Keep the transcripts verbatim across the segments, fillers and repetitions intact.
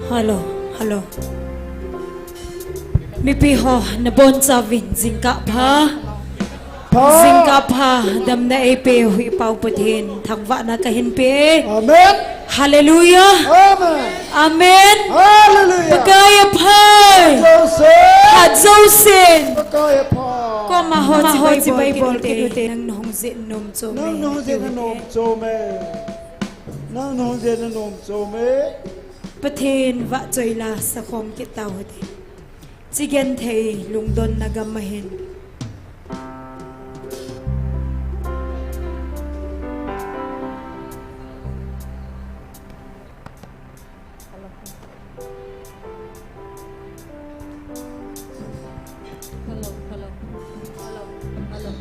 Hello, hello. Mipi ho, nabonchauvin jingkah pha. Pha. Jingkah pha, damna eipeu hi Pa Pathen thangvahna kahin pe. Amen. Hallelujah. Amen. Amen. Hallelujah. Pakai apha. Phat jousen. Phat jousen. Pakai apha. Koima ho, koima ho chibai, chibai bol kit ute. Nang nahung jeh nom chom e. Nang nahung jeh nom chom e. Nang nahung jeh nom chom e. Pathen vahchoi la sakhom kit tau hite. Chi genthei lungdonna gam ahin. Hello, hello, hello, hello.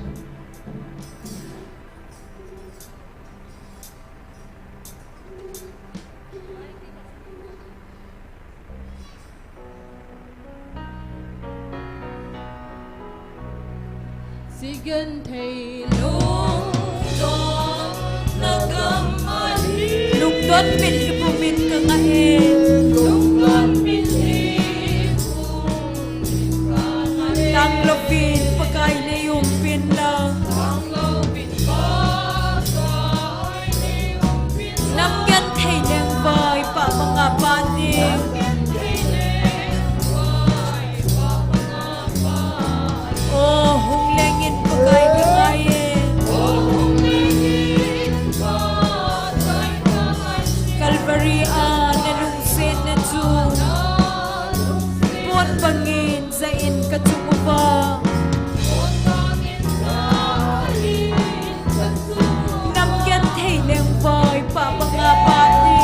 Chi genthei lungdonna gam ahi. Lungdon mitlhi pumin kangah e. Lungdon mitlhi pumin kangah e. Tanglouvin Pakai nei umpin lang. Tanglouvin Pakai nei umpin lang. Nam genthei lengvai pah banga pah ding. O hung lengin Pakai kangai e. Calvary a nalungsetna chu pon bangin jah in kachung uva. Nam genthei lengvai pah banga pah ding.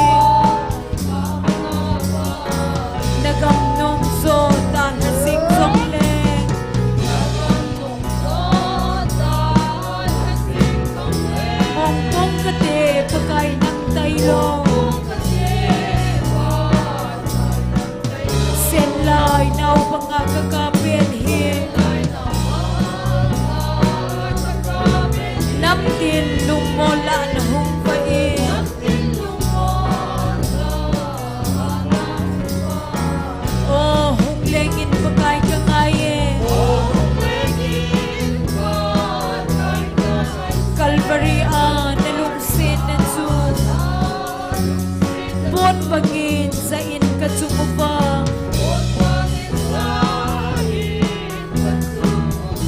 Nagam nom jo dalha jing jongle. Mongpong kate Pakai nang tailou. Senlai nao banga kaka pen hi. Namtin lungmol lah nahung vah e. O hung lengin Pakai kangai e. Calvary a nalungsetna chu pon bangin jah in kachung uva.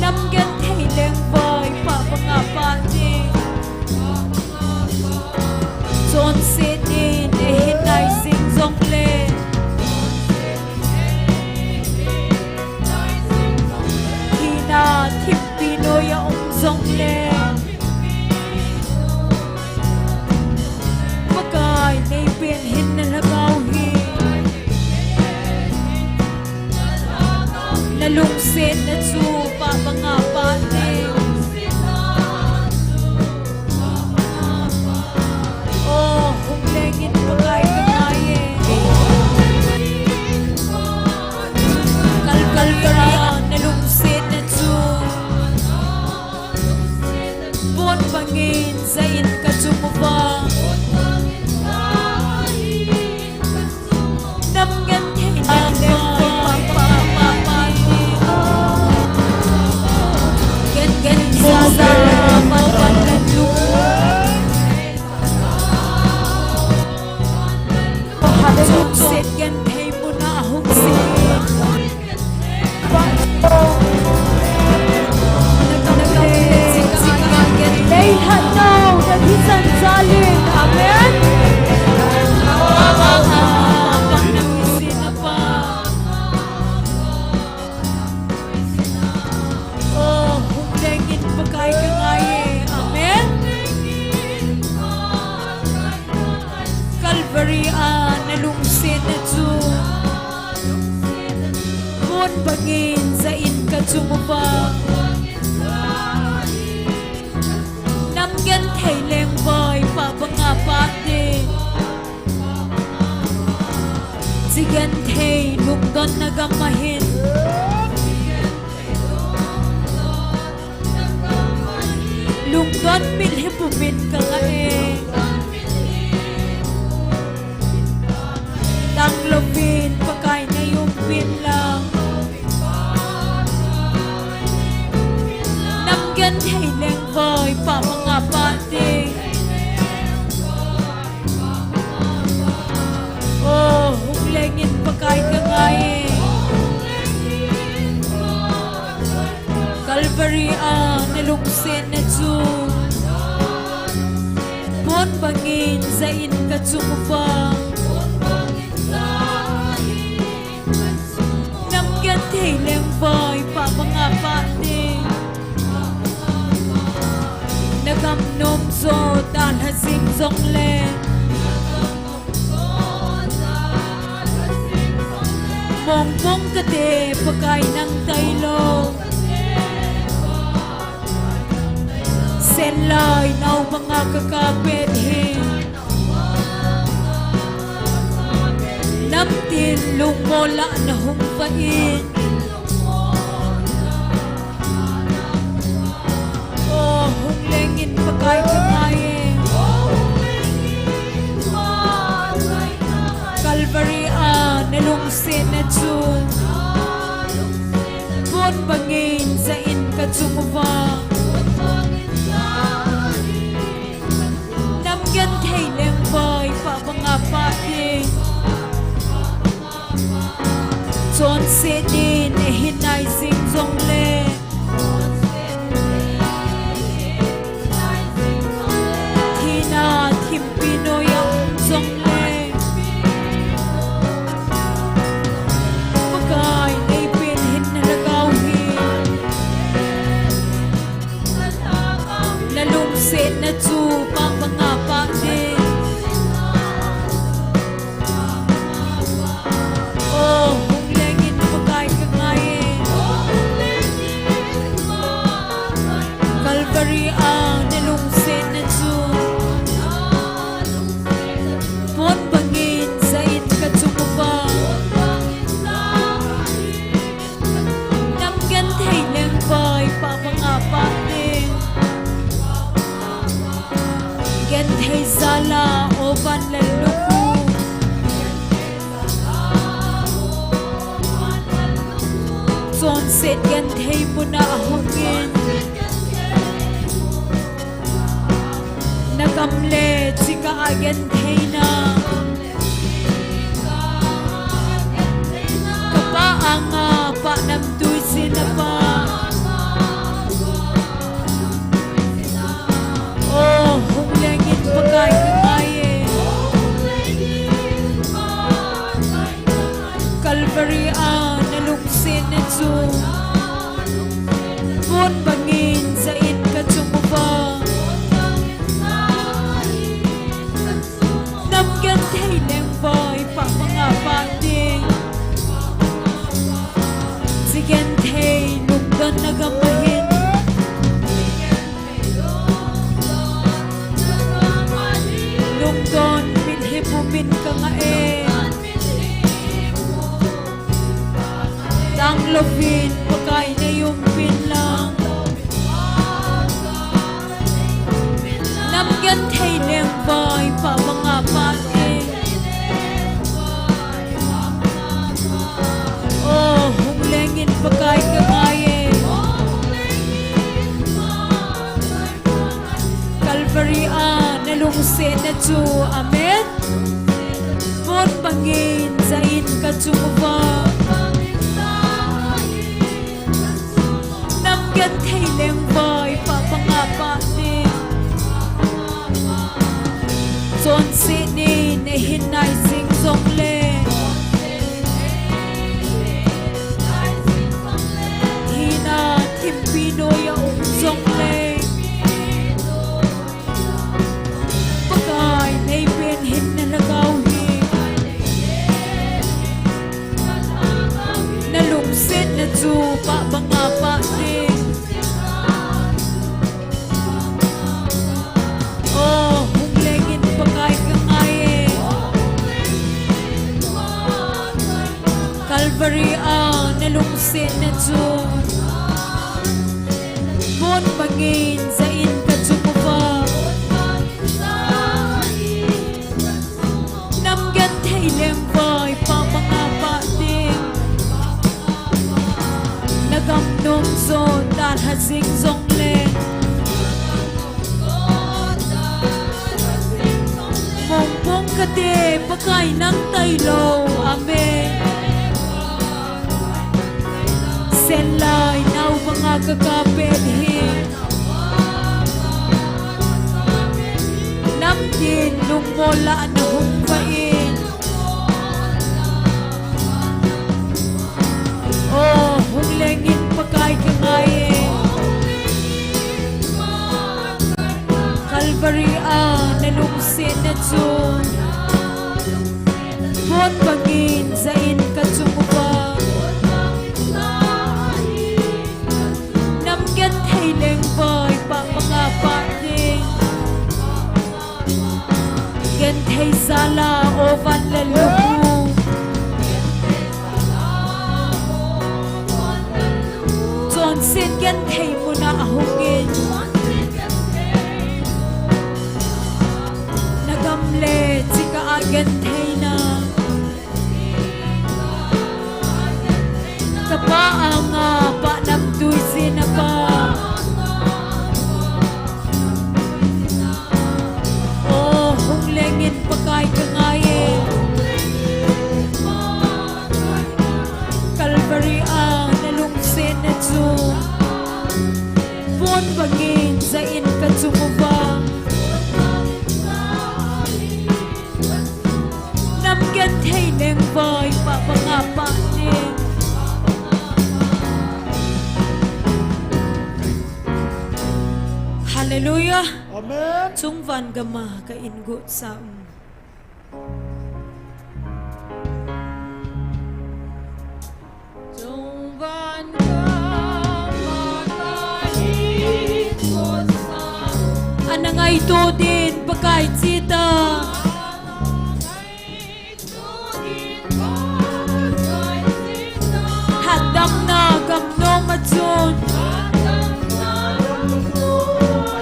Nam genthei lengvai pah banga pah ding. Chonset in eihin nai jing jongle. Thina thimpi noiya um jongle. Pakai nei pen hin na lhagao hi. Nalungsetna chu pah banga pah ding. O hung lengin Pakai kangai e. Kal, Calvary a nalungsetna chu pon bangin jah in kachung uva. Nam genthei lengvai pah banga pah ding. Gen, gen, sa, sa, pa, pa, pa, lu. Genthei muna hung si. Lei lhat nau na thisan jalin. Amen. O hung lengin Pakai kangai e. Amen. Calvary a nalungsetna chu pon bangin jah in kachung uva. Nam genthei lengvai pah banga pah ding. Chi genthei lungdonna gam ahin. Lungdon mitlhi pumin kangah e. Tanglouvin Ria na lungsetna chu pon bangin ja in ka chung uva. Nam genthei lengvai pah banga pah ding. Na gam nom jo dalha jing jongle. Mongpong kate Pakai nang tailou. Senlai nao banga ka kapet hi. Namtin lungmol a na hung vah in. O, hung lengin Pakai ka ngai e. Calvary a na lungsetna chu pon bangin ja in ka chung uva. Nam genthei lengvai pah banga pah ding. Chonset in eihin nai jing jongle. Thina thimpi noiya um jongle. Pakai nei pen hin na lhagao hi. Na lungsetna chu pah banga pah ding. O, hung lengin Pakai ka ngai e. Calvary a na lungsetna chu pon bangin ja in ka chung uva. Nam genthei lengvai pah banga pah ding. Genthei jal a o van lal lukhu. Chonset genthei muna ahung in. Na gam le chika a gentheina. Ka pa anga pah namtui sina pa. O, hung lengin Pakai ka ngai e. Calvary a na lungsetna chu pon bangin ja in ka chung uva. Nam genthei lengvai pah banga pah ding. Chi genthei lungdon na gam ahin. Lungdon mitlhi pumin ka nga e. Dang louvin Pakai nei umpin lang. Nam genthei lengvai pah banga pah ding. O, hung lengin Pakai ka ngai e. Calvary a na lungsetna chu, amen. Pon bangin ja in ka chung uva. Nam genthei lengvai pah banga pah ding. Chonset in eihin nai jing jongle. Thina thimpi noiya um jongle. Pakai nei pen hin na lhagao hi. Na lungsetna chu pah banga pah ding. O, hung lengin Pakai ka ngai e. Calvary a na lungsetna chu pon bangin ja in ka chung uva. Nam genthei lengvai pah banga pah ding. Na gam nom jo dalha jing jongle. Mongpong kate Pakai nang tailou. Amen. Senlai nao banga Ka kapet hi namtin lungmol lah a nahung vah in. O, hung lengin Pakai ka ngai e. Calvary a na lungsetna chu pon bangin jah in ka chung uva. Nam genthei lengvai pah banga pah ding. Genthei jal a o van le lung. Chonset genthei mun a ahung in. Na gam le chika a gentheina. Ka pa anga pa namtui jin a pa. O, hung lengin Pakai ka ngai e. Calvary a na lungsetna chu pon bangin jah in ka chung uva. Nam genthei lengvai pah banga pah ding. Hallelujah. Amen. Chungvan gam a ka ingot sa um. Ana ngaito din Pakai chita. Hatdamna gam nom a chun.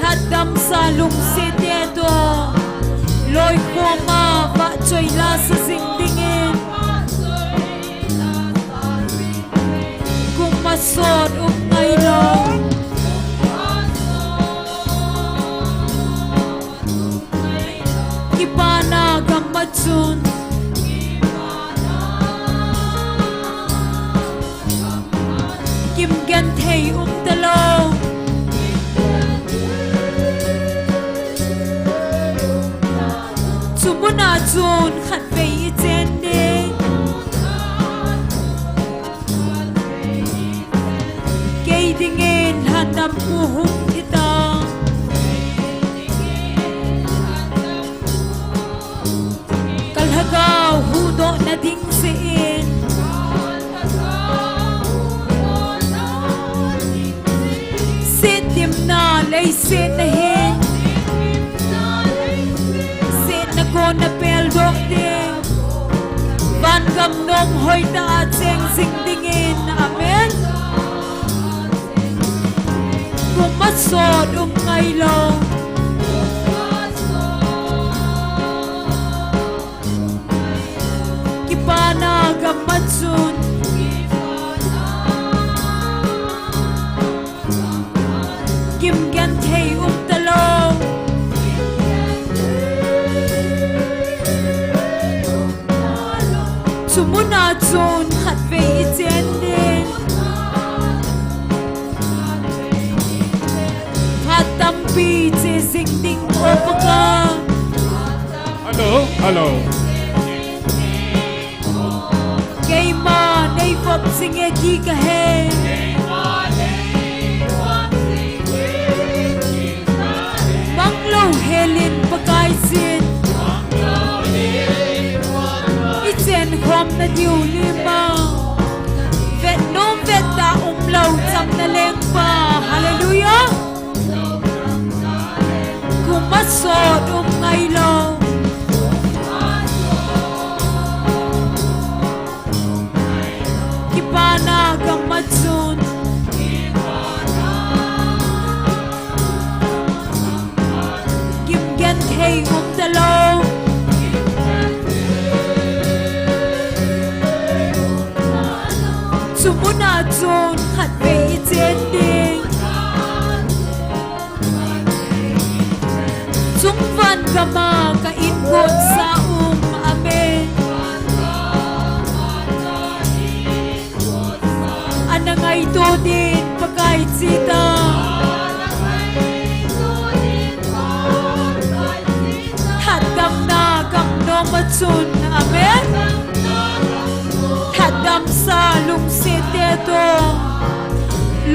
Hatdamsa lungset te toh. Loikhom a vahchoi lasa jing dingin. Kum masot um ngailou. Kipana gam a chun. Kim genthei um talou. Chu mun a chun khatvei i chen ding. Kei dingin lhandampu hung thi ta. Ka lhagao huhdohna ding jeh in. Setdimna leiset na hin. Setna kona peldoh ding. Vangam nom hoitah a cheng jing dingin. Amen. Kum masot um ngailou. Kipana gam a chun. Kim genthei um talou. Chu mun a chun khatvei i chen ding. Phat tampi che jing ding o Pakai. Hello, hello. Keima nei vop jing e ti ka he. Manglou helin Pakai jin. I chen khomna diu lima. Vet nom vet tah umlou chamna lengpa. Hallelujah. Kum masot um ngailou. Kipana gam a chun. Kim genthei um talou. Chu mun a chun khatvei i chen ding. Chungvan gam a ka ingot sa um. Amen. Ana ngaito din Pakai chi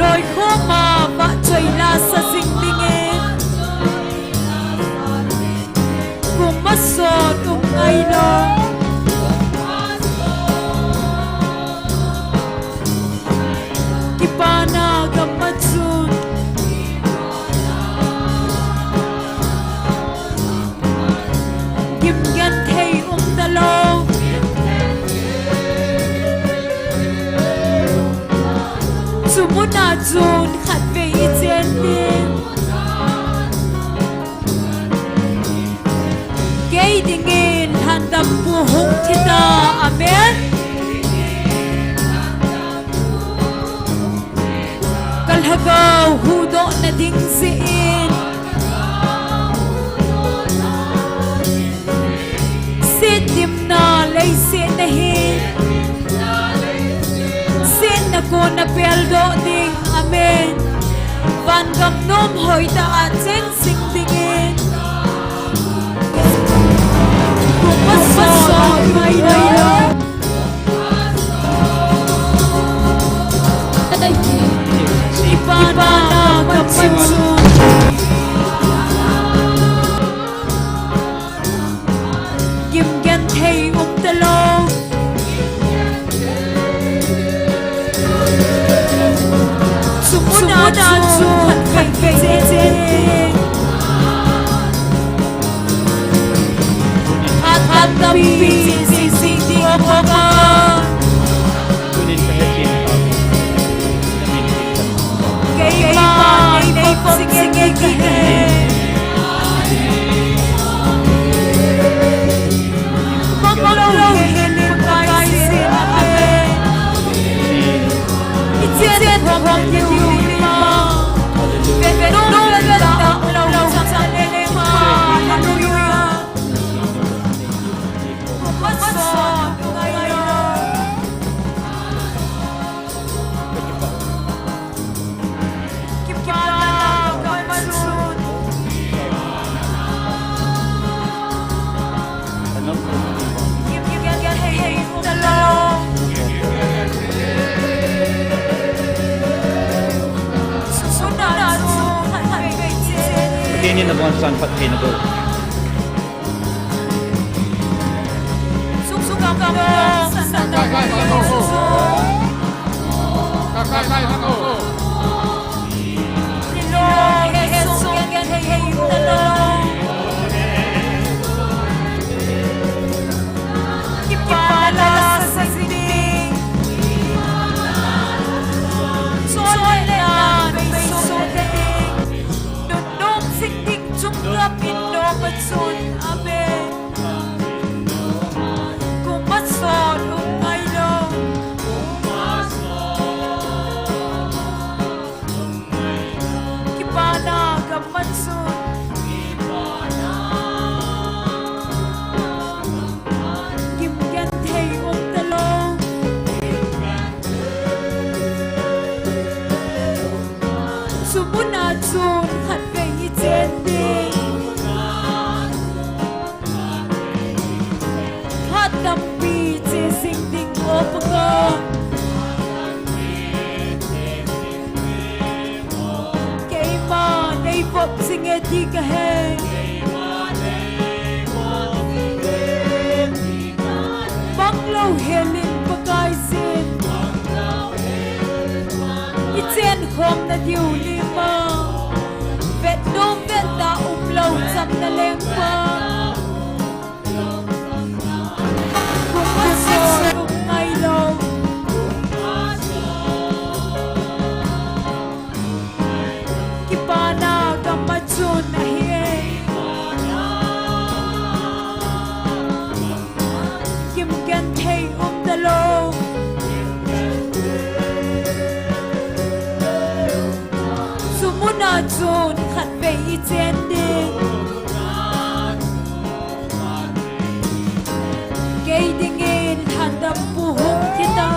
Loikhoma vahchoi lasa jing dingin, kum masot um ngailou. Kipana gam a chun gim genthei um talou. Chumuna chun khatvei i chen ding. Kei dingin lhandampu hung thi ta. Amen. Ka lhagao huhdohna ding jeh in setdimna leiset na hi setna kona peldoh ding. Amen. Vangam nom hoitah a cheng jing dingin. Kum masot um ngailou. Kipana gam a chun gim genthei um talou. Chumuna chun khatvei i chen ding. Khat tampi jing ding. Keima nei vop jing e ti kahe. Manglou hel in Pakai jin. Amen. I chen khom diu hima. Vet nom vet tah umlou chang leng ma. Hallelujah. Pathen in naboncha'n phatthei naboh. Amen. Kum masot um ngailou. Kipana gam a chun gim genthei um talou. Chumuna chun khatvei i chen ding. Khat tampi che jing ding o Pakai. Keima nei vop jing e ti kahe. Manglou hel in Pakai jin. I chen khom na diu lima. Vet nom vet tah umlou chang leng pa. Kum masot um ngailou. Kipana gam a chun ahi e. Gim genthei um talou. Chumuna chun khatvei i chen ding. Kei dingin lhandampu hung thi ta.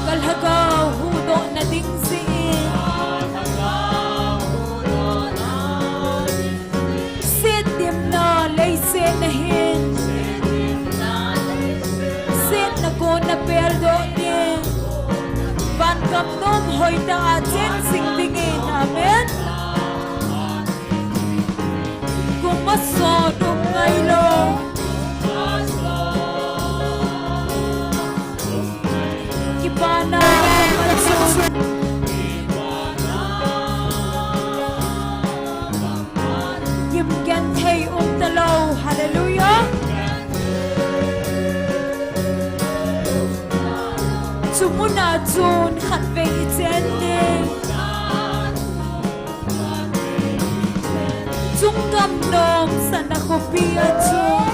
Ka lhagao huhdohna ding jeh in. Setdimna leiset na hin. Setna ko Gamnom hoitah a chen jing dingin. Amen. Kum masot um ngailou. Kipana. Gimgenthei umtalou. Hallelujah. Chumuna chun khatvei ichen ding. Chunggam nom sana khopi a chun.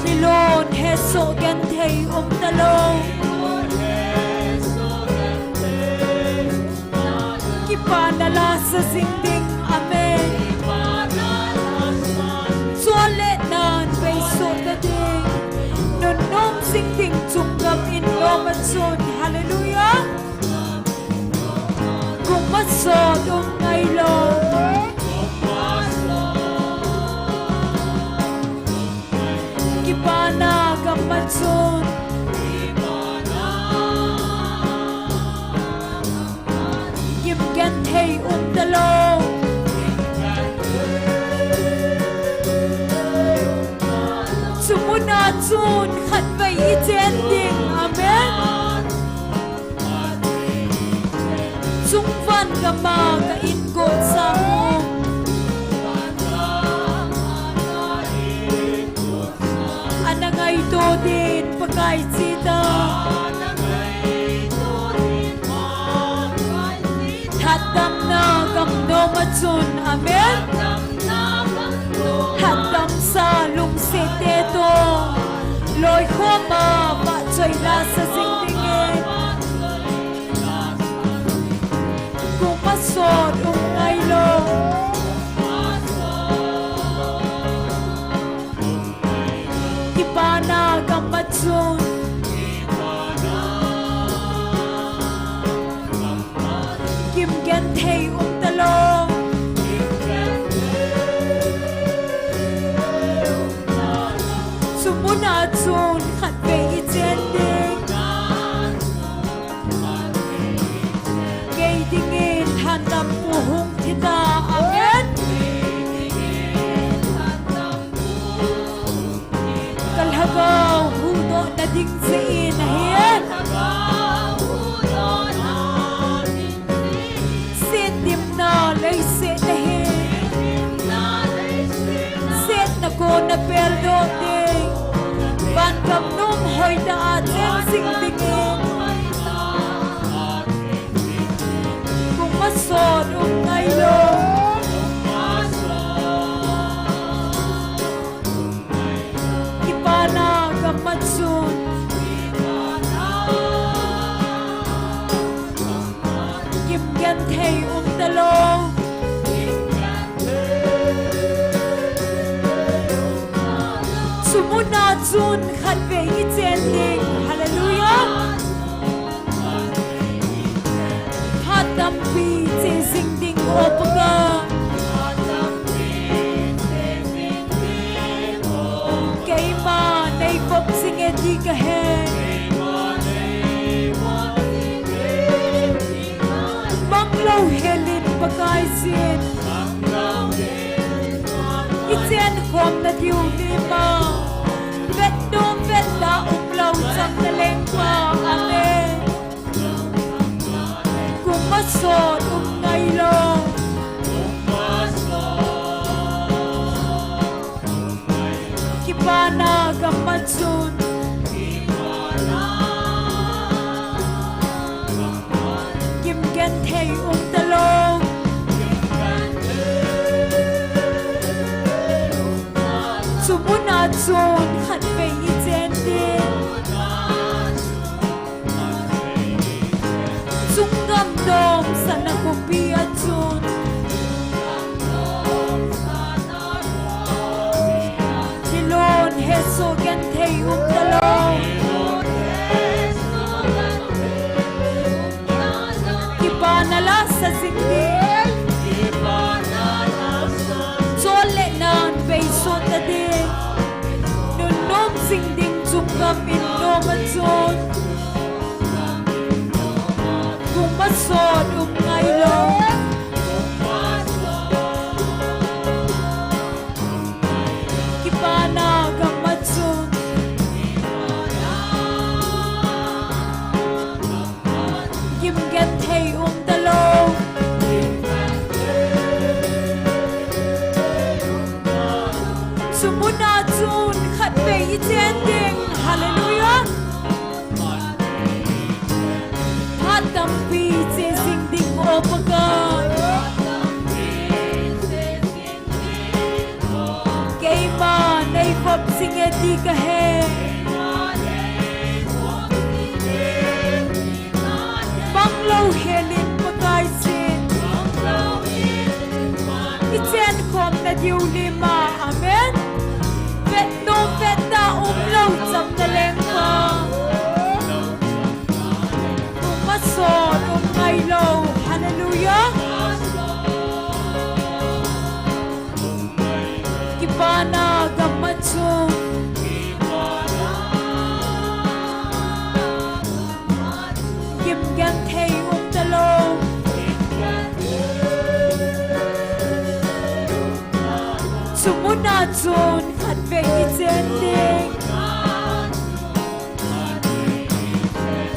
Lilon hesoh genthei umtalou. Kipana lasa jing ding. Amen. Chonle nan beisoh ta ding. Nunnom jing ding chunggam in nom a chun. Hallelujah. Kum masot um ngailou. Kipana gam a chun. Gimgenthei umtalou. Chumuna chun khatvei ichen ding. Amen. Chungvan gama ka inkosa u. Ana ngaito din Pakai chita. Lhatdamna gamnom a chun. Amen. Lhatdamsa lungset te toh loikhom a vahchoi lasa jing dingin. Kum masot um ngailou. Kipana gam a chun. Gimgenthei umtalou. Chumuna chun khatvei ichen ding. Kei dingin lhatdampu hung thi ta. Amen. Ka lhagao huhdohna ding jeh in ahi. Setdimna leiset ahi. Setna kona peldoh ding. Van gamnom hoitah a chen jing dingin. Kum masot um ngailou. Kipana gam a chun. Gimgenthei umtalou. Chumuna chun khatvei ichen ding. Hallelujah. Phat tampi che jing ding o Pakai. Keima neivop jing e ti kahe. Manglou helin Pakaiyin. Ichenkhomna diu lima. Vetnom vetda umlou chang naleng pa. Amen. Kum masot um ngailou. Kipana gam a chun. Gimgenthei umtalou. Chumuna chun khatvei ichen ding. Chunggam nom sana khopi a chun. Lilon hesoh genthei umtalou. Kipana lasa jing ding. Chonle nan beisoh ta ding. Nunnom jing ding chunggam in Machun, kung masot um ngailou. Kipana gam machun. Gimgenthei umtalou. Chumuna chun khatvei ichen ding. Hallelujah. Phat tampi che jing ding, O Pakai. Keima neivop jinge ti kahe. Manglou helin Pakaiyin. Ichenkhomna diu lima. Amen. Vetnom vetta umlou chamna lengpa. Kung masot um ngailou. Hallelujah. Kipana gam machun. Gimgenthei umtalou. Chumuna chun khatvei ichen ding.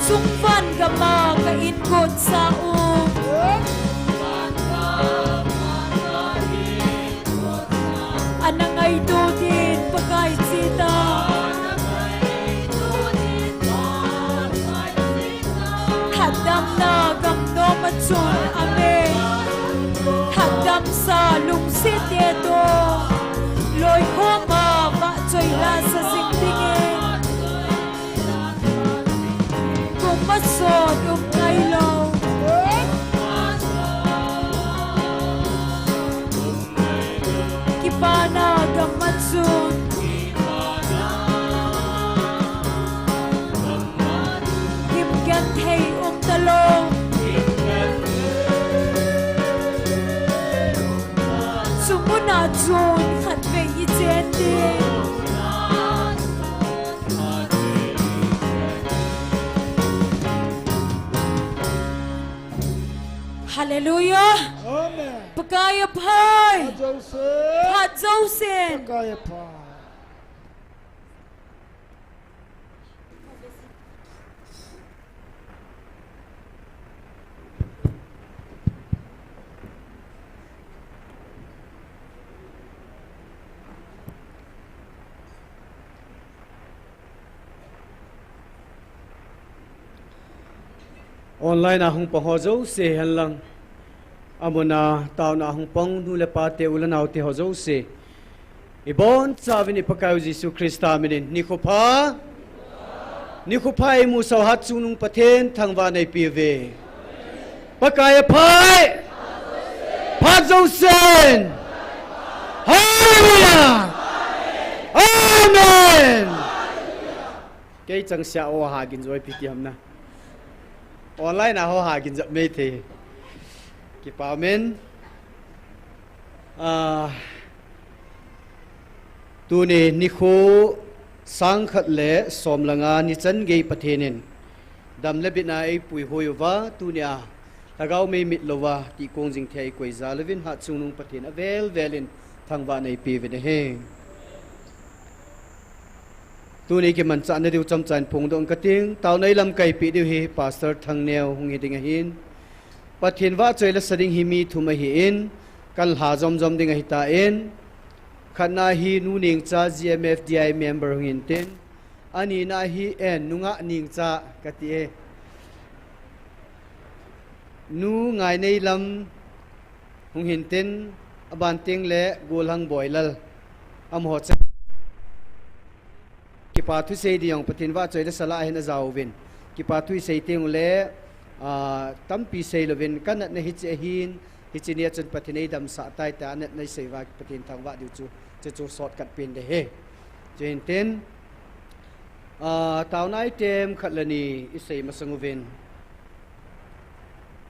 Chungvan gama ka inkotsah u. Ana ngaito din Pakai chita. Lhatdamna gam doma chun, amen. Lhatdamsa lungset te toh loikhoma vahchoi lasa jing dingin. Kung masot um ngailou. Kipana gam machun. Gimgenthei umtalou. Chumuna chun khatvei ichen ding. Hallelujah. Amen. Pakai aphai. Phat jousen. Phat jousen. Pakai aphai. Online a hung pang ho jouse henlang, amuna taona a hung pang nu le pa te, u le nao te ho jouse, ibonchauvin i Pakaiu Jesu Christa minin nikho pha, nikho pha eimusah u Hatchungnung Pathen thangvah in eipe uve. Pakai aphai. Phat jousen. Hallelujah. Amen. Kei changseh a ho hagin joi pi ti ham na. Online a ho hagin jap mei thei. Kipa umin. Ah, tuni nikho sang khat le som le nga ni chan gei Pathen in dam le bitna eipuihoi uva, tunia lhagao mei mit louva tihkong jing thei eikoi jal uvin Hatchungnung Pathen avel velin thangvah in eipe uvin ahi. Tuni kimanchahna diu chomcha in phongdoh inge kating, taona eilamkai peh diu hi Pastor Thangneo hung hiding ahin. Pathen vahchoi lasa ding hi mi thum ahin, kan lha jomjom ding ahitan, khatna hi Nu Nengcha G M F D I member hung hintin, anina hi, eh, Nu Ngah Nengcha kati e. Nu Ngaineilam hung hintin, aban teng le Golhang Boilal, amaho cheng. Kipa thusei ding jong Pathen vahchoi lasa lah a hin ajao uvin. Kipa thu isei teng ule, ah, tampi sei louvin, ka natna hiche ahin, hiche nia chun Pathen eidamsah tai tia natna isei uva Pathen thangvah diu chu, chuchu shortcut pen ding ahi. Chuin tin, ah, taona item khat le ni isei masang uvin,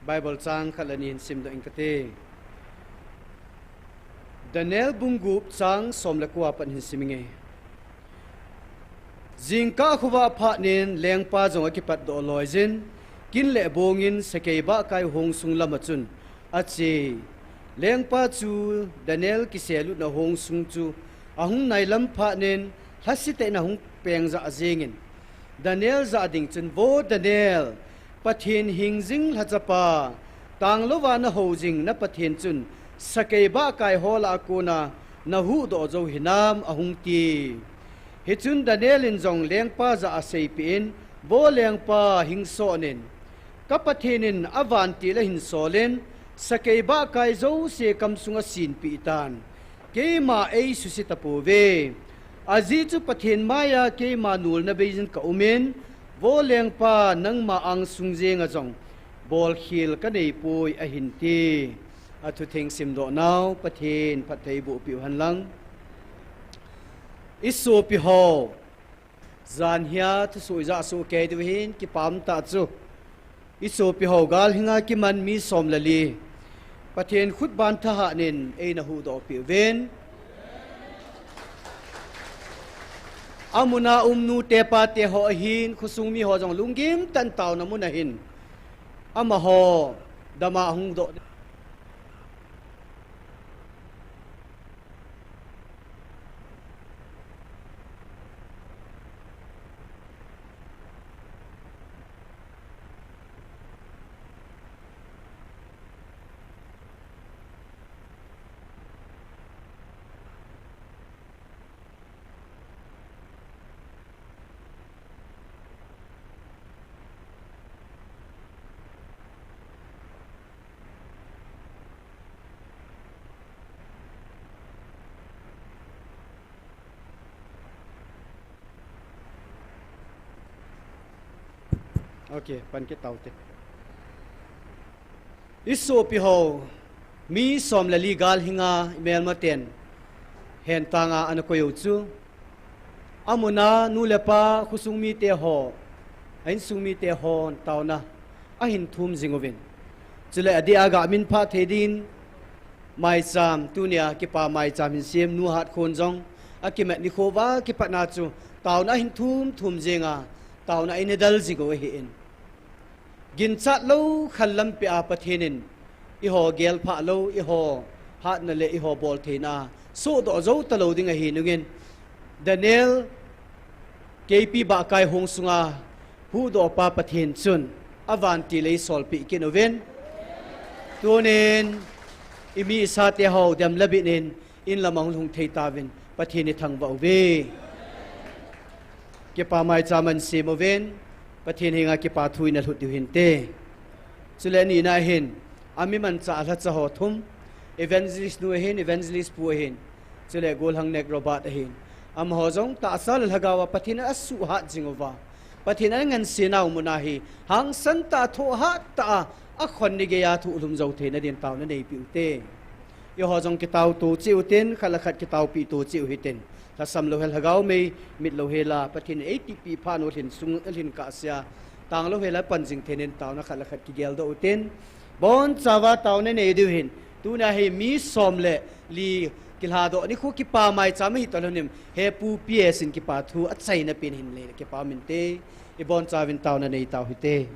Bible chang khat le ni hin simdoh inge kati. Daniel bung gup chang som le ko a pat hin sim inge. Jingkah khovah phat in lengpa jong akipatdoh loijin, kin le bongin sakei bahkai hong sung lama chun ache. Lengpa chu Daniel kiselutna hong sung chu ahung nailam phat in lhasetah in ahung pengjah jengin, Daniel jah ding chun, Vo Daniel, Pathen hingjing lhachapa, tanglouva nahou jing na Pathen chun sakei bahkai ho lah a kona nahuhdoh jou hinam, ahung ti. Hichun Daniel in jong lengpa jah a aseipeh in, Vo lengpa, hingson in. Ka Pathen in avantil ahin solin, sakei bahkai jouse kamsunga asinpeh tan. Keima eisuse tapouve. Ajeh chu Pathen maiya keima nolna beijin kaumin, Vo lengpa, nangma angsung jenga jong bolkhel kaneipoi, ahin ti. Athutheng simdoh nau Pathen phatthei boh peh u henlang. Isopi ho, jan hia thusoh ijah soh kei diu hin kipah tah chu, isopi ho galhinga kiman mi som le li, Pathen khutban thahat in eina huhdoh peh uvin. Amuna um nute pate ho ahin, khosung mi ho jong lunggim tah in taona mun ahin, amaho dama hung doh. Ok, pan kit taute. Isopi ho, mi som le li galhinga imelmaten hentanga ana koi u chu, amuna nu le pa, khosung mite ho, a insung mite hon taona ahin thum jing uvin. Chule adeh a gamin phah thei din, maicham, tunia kipa maicham hin sem nu Hatkhon jong akimat nikho uva kipatna chu taona ahin thum thum jenga, taona eina del jing u ahin. Ginchat lou khan lampi a Pathen in eiho gelphah lou, eiho hatna le eiho boltheina sohdoh jou talou ding ahi nungin, Daniel keipi bahkai hong sunga huhdohpa Pathen chun avantil eisolpeh kit uvin. Tunin imi isate ho dem le bit in in lama hung lhung thei tauvin, Pathen ithangvah uve. Kipa maicham in sem uvin, Pathen henga kipa thu ina lhut diu hinte. Chule nina hin, ami manchah lhacha ho thum, evangelist nu ahin, evangelist pu ahin, chule golhang nek Robert ahin. Amaho jong tahsa le lhagao a Pathen in asuhhat jing uva, Pathen in angansena u muna hi hangsan tah, thohhat tah a, akhon ni geiya thohlhum jou theina din taona neipeh ute. Eiho jong kitao to cheh utin, khat le khat kitaopeh to cheh u hitin. Lhasam louhel, lhagao mei mit louhela, Pathen in eitihpeh phat u lhin sung, lhin kahsea, tang louhela pan jing theinin taona khat le khat kigeldoh utin. Bonchauva taona nei diu hin, tunia hi mi som le li kilhadoh nikho kipa maicham ahi talou nim, he Pu P S in kipa thu achaina pen hin lei kipa minte, ibonchauvin taona nei tau hite.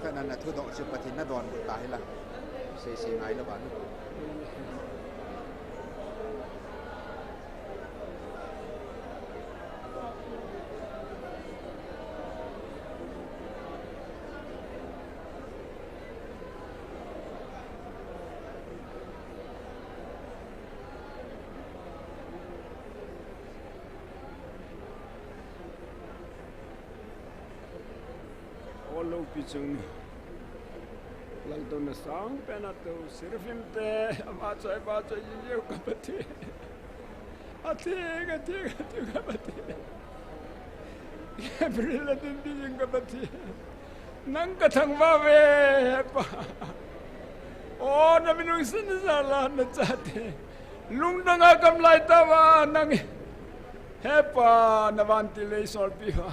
Khat na na thudoh chu Pathen na donbut ta hi la. Sei sei ngai lou va na. O loupi chung ni. Laltouna sangpen a tou, Seraphim te, avahchoi, vahchoi, jing jeng ka Pathen. Atheng, atheng, atheng ka Pathen. Gabriel atheng, atheng ka Pathen. Nang ka thangvah uve, Hepa. O, na minung sin na jal a na chate. Lungdong a gam lai tauva, nang. Hepa, na vantil nei solpi uva.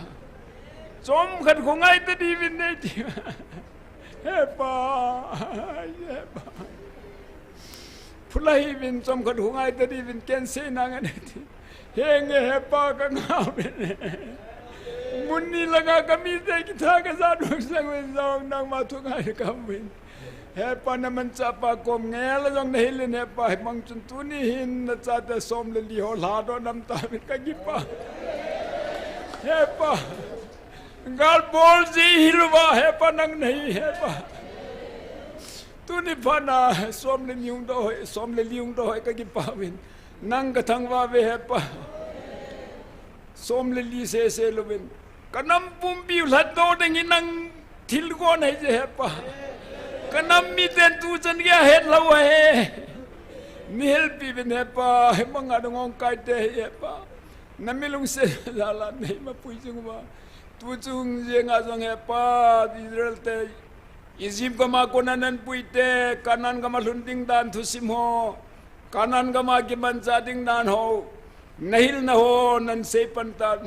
Chomkhat khongai ta diuvin nei ti. Hepa, Hepa. Phulai uvin chomkhat khongai ta diuvin ken sei nang anei ti. Henge Hepa ka ngah uvin. Mun ni langa ka mite kitha ka jat uvin sang uvin jong nangma thu ngai ka um uvin. Hepa na manchah pa kom ngel a jong na hil in Hepa hibang chun tuni hin na chate som le li ho lhadoh nam tauvin ka kipah. Hepa. Gal bol ji hilouva, Hepa nang nahi, Hepa. Tuni phat na, som le ni hung doh hoi, som le li hung doh hoi ka kipah uvin. Nang ka thangvah uve, Hepa. Som le li sese louvin. Ka nam pumpi u lhatdoh ding hi nang thilgon ahi je, Hepa. Ka nam miten tuchan geiya het lou ahi. Nei helpi uvin, Hepa. Hibanga dong ong kai te hi, Hepa. Na mi lungset jal a nei mapui jing uva. Tuchung jenga jong Hepa, Israel te, Egypt gam a kona nan puite, Canaan gam a lhun ding dan thusim ho, Canaan gam a kimanchah ding dan ho, na hilna ho, nan sei pan tan,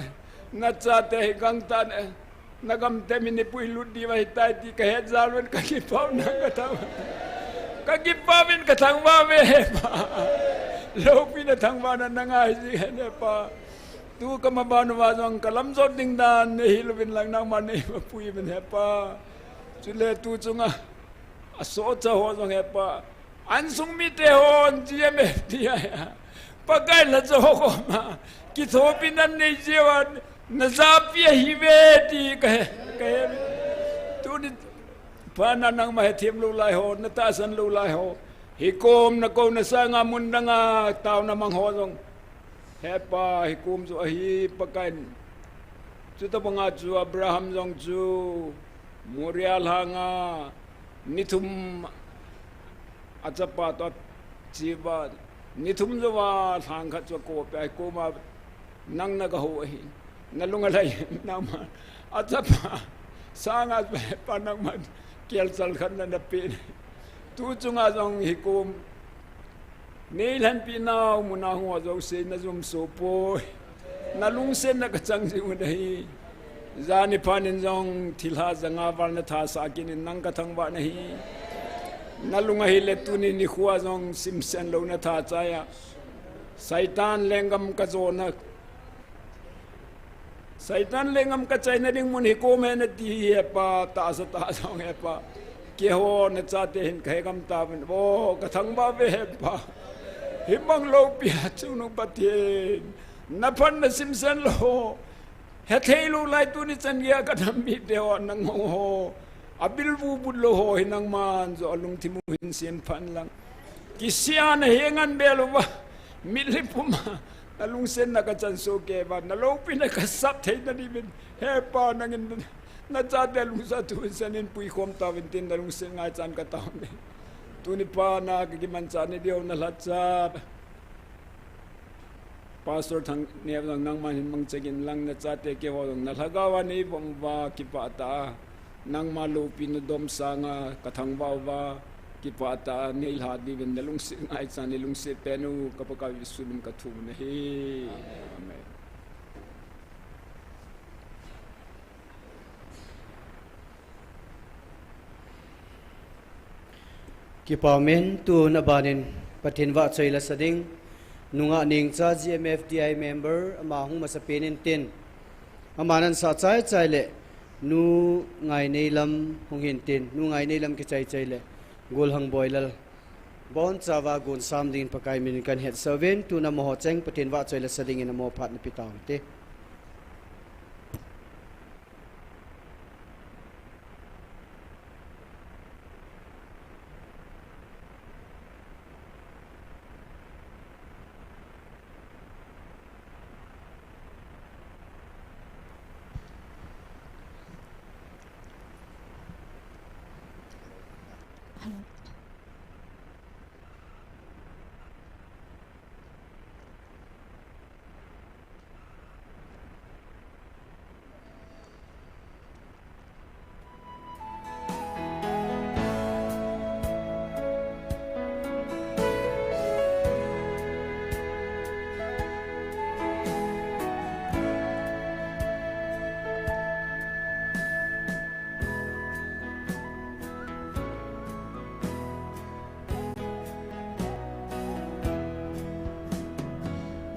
na chate hi gangtah in, na gam te mi nei puilut diu ahitai ti ka het jal uvin ka kipah u nang ka thang. Ka kipah uvin ka thangvah uve Hepa. Loupina thangvahna na ngai jing hen Hepa. Tu ka maban uva jong ka lamjot ding dan nei hil uvin lang nangman nei mapui uvin Hepa. Chule tuchunga asohcha ho jong Hepa. Insung mite hon G M F D I a Pakai lhacha ho koma kithopi nan nei jeh uva na japi ahiuve ti ka he, ka he. Tuni phat na nangma hethem lou lai ho, na tahsan lou lai ho. Hikom na kouna sanga mun danga taona mang ho jong. Hepa, hikom chu ahi Pakaiyin. Chutobanga chu Abraham jong chu Moria lhanga ni thum achapa toh ache uva, ni thum jouva lhang khat chu akopi a, hikoma nang na gahou ahi. Na lung alhai nangma. Achapa sanga pa nangma kelchal khat na na pe. Tuchunga jong hikom nei lhenpi nau muna hung ho jouse na jumso poi. Na lungsetna ka chang jing u ahi. Jani phat in jong thilha janga val na thasah kit in nang ka thangvah nahi. Na lung ahile tuni nikho a jong simsen louna tha chai a. Satan lenggam ka jona Satan lenggam ka chaina ding mun hikom ahi nati hi Hepa, tahsa tah jong Hepa. Keiho na chate hin ka hegam tauvin. O, ka thangvah uve Hepa. Hibang loupi a chungnung Pathen. Na phatna simsen lou. Hethei lou lai tuni chan geiya ka nam mite ho, na ngong ho. Abil vubut lou ho hi nangman joh alungthim u hin sem phan lang. Kisih a na henga be lou uva. Mitlhi puma. Na lungsetna ka chanso kei uva. Na loupina ka sap theina diuvin. Hepa nangin na chate lungsa thu in san in puikhom tauvin tin na lungset ngaichan ka taove. Tuni phat na ka kimanchah ni diu na lhacha. Pastor Thangneo jong nangman hin mangcha gin lang na chate keiho jong na lhagao a nei vom uva kipah tah a. Nangma loupina dom sanga ka thangvah uva kipah tah a nei lha diuvin na lungset ngaichan nei lungset pen u ka Pakai Jesu min ka thum u ahi. Amen. Kipa umin, tun abanin Pathen vahchoi la sa ding, nungah Nengcha G M F D I member, ama hung masapen in tin. Aman asah chai chai le, Nu Ngaineilam hung hin tin, Nu Ngaineilam kichai chai le, Golhang Boilal. Bonchauva gon sam dingin Pakai minin kahin hetsah uvin, tuna amaho cheng Pathen vahchoi le sa dingin amaho phat napeh tau hite.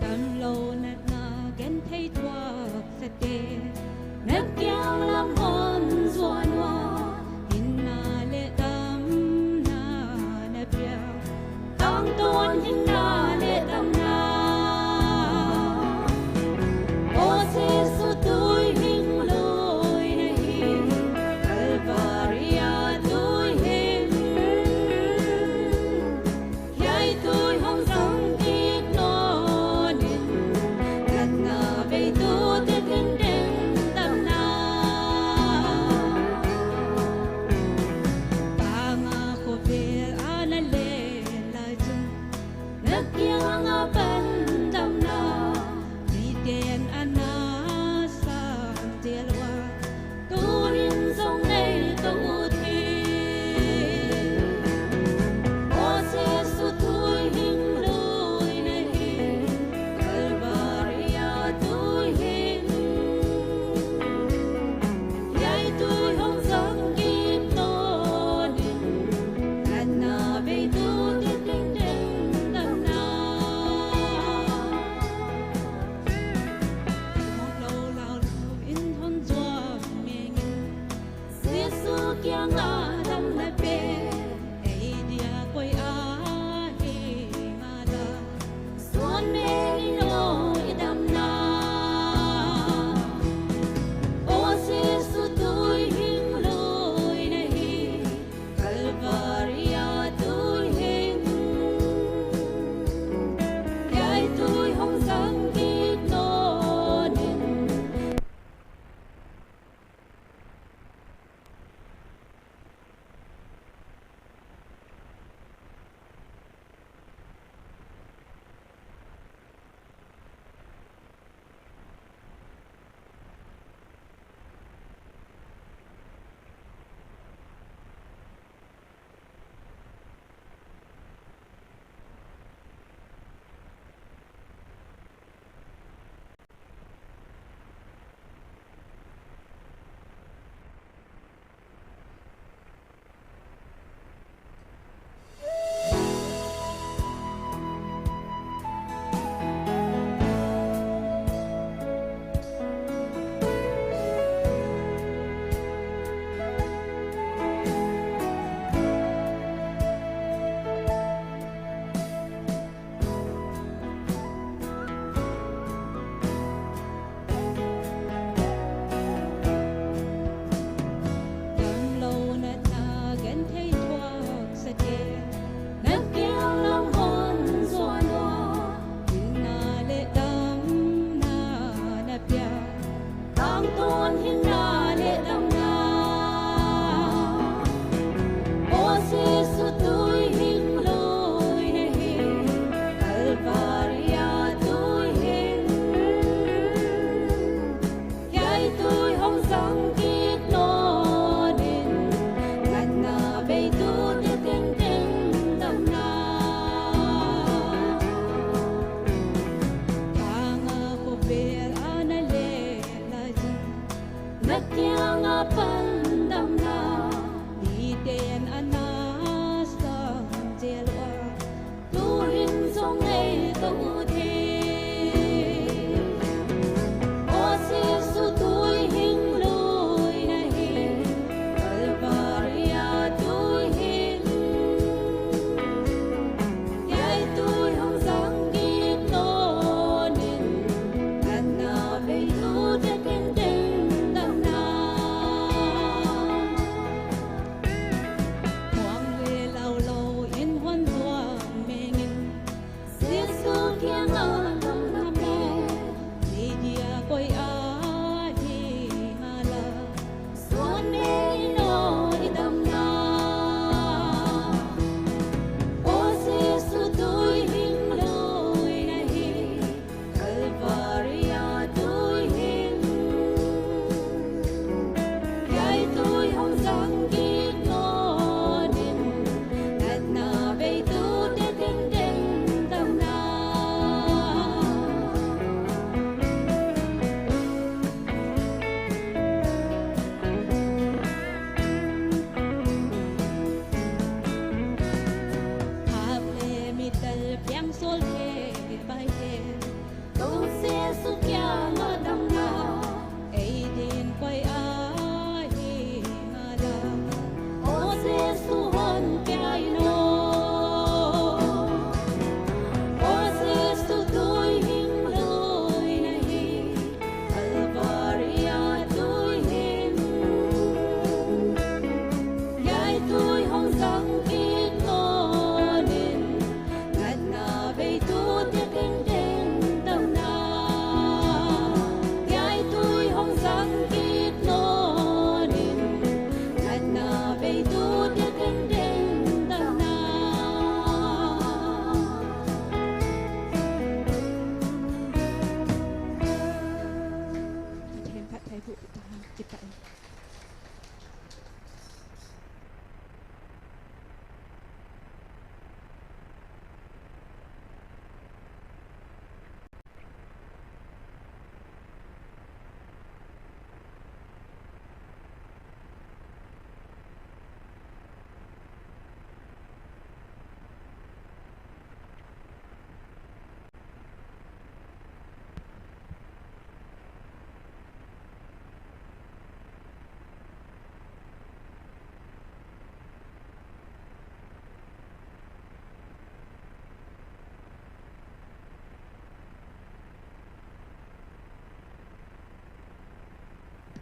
Damlou natna genthei thuak sate, nakiang lam hon zuan ua, hinna le damna napia, tangton hinna le damna. O Jesu tui hing lui nahi, Calvary a tui hing. Hiai tui hong zang kit non in, natna vei tu te ding ding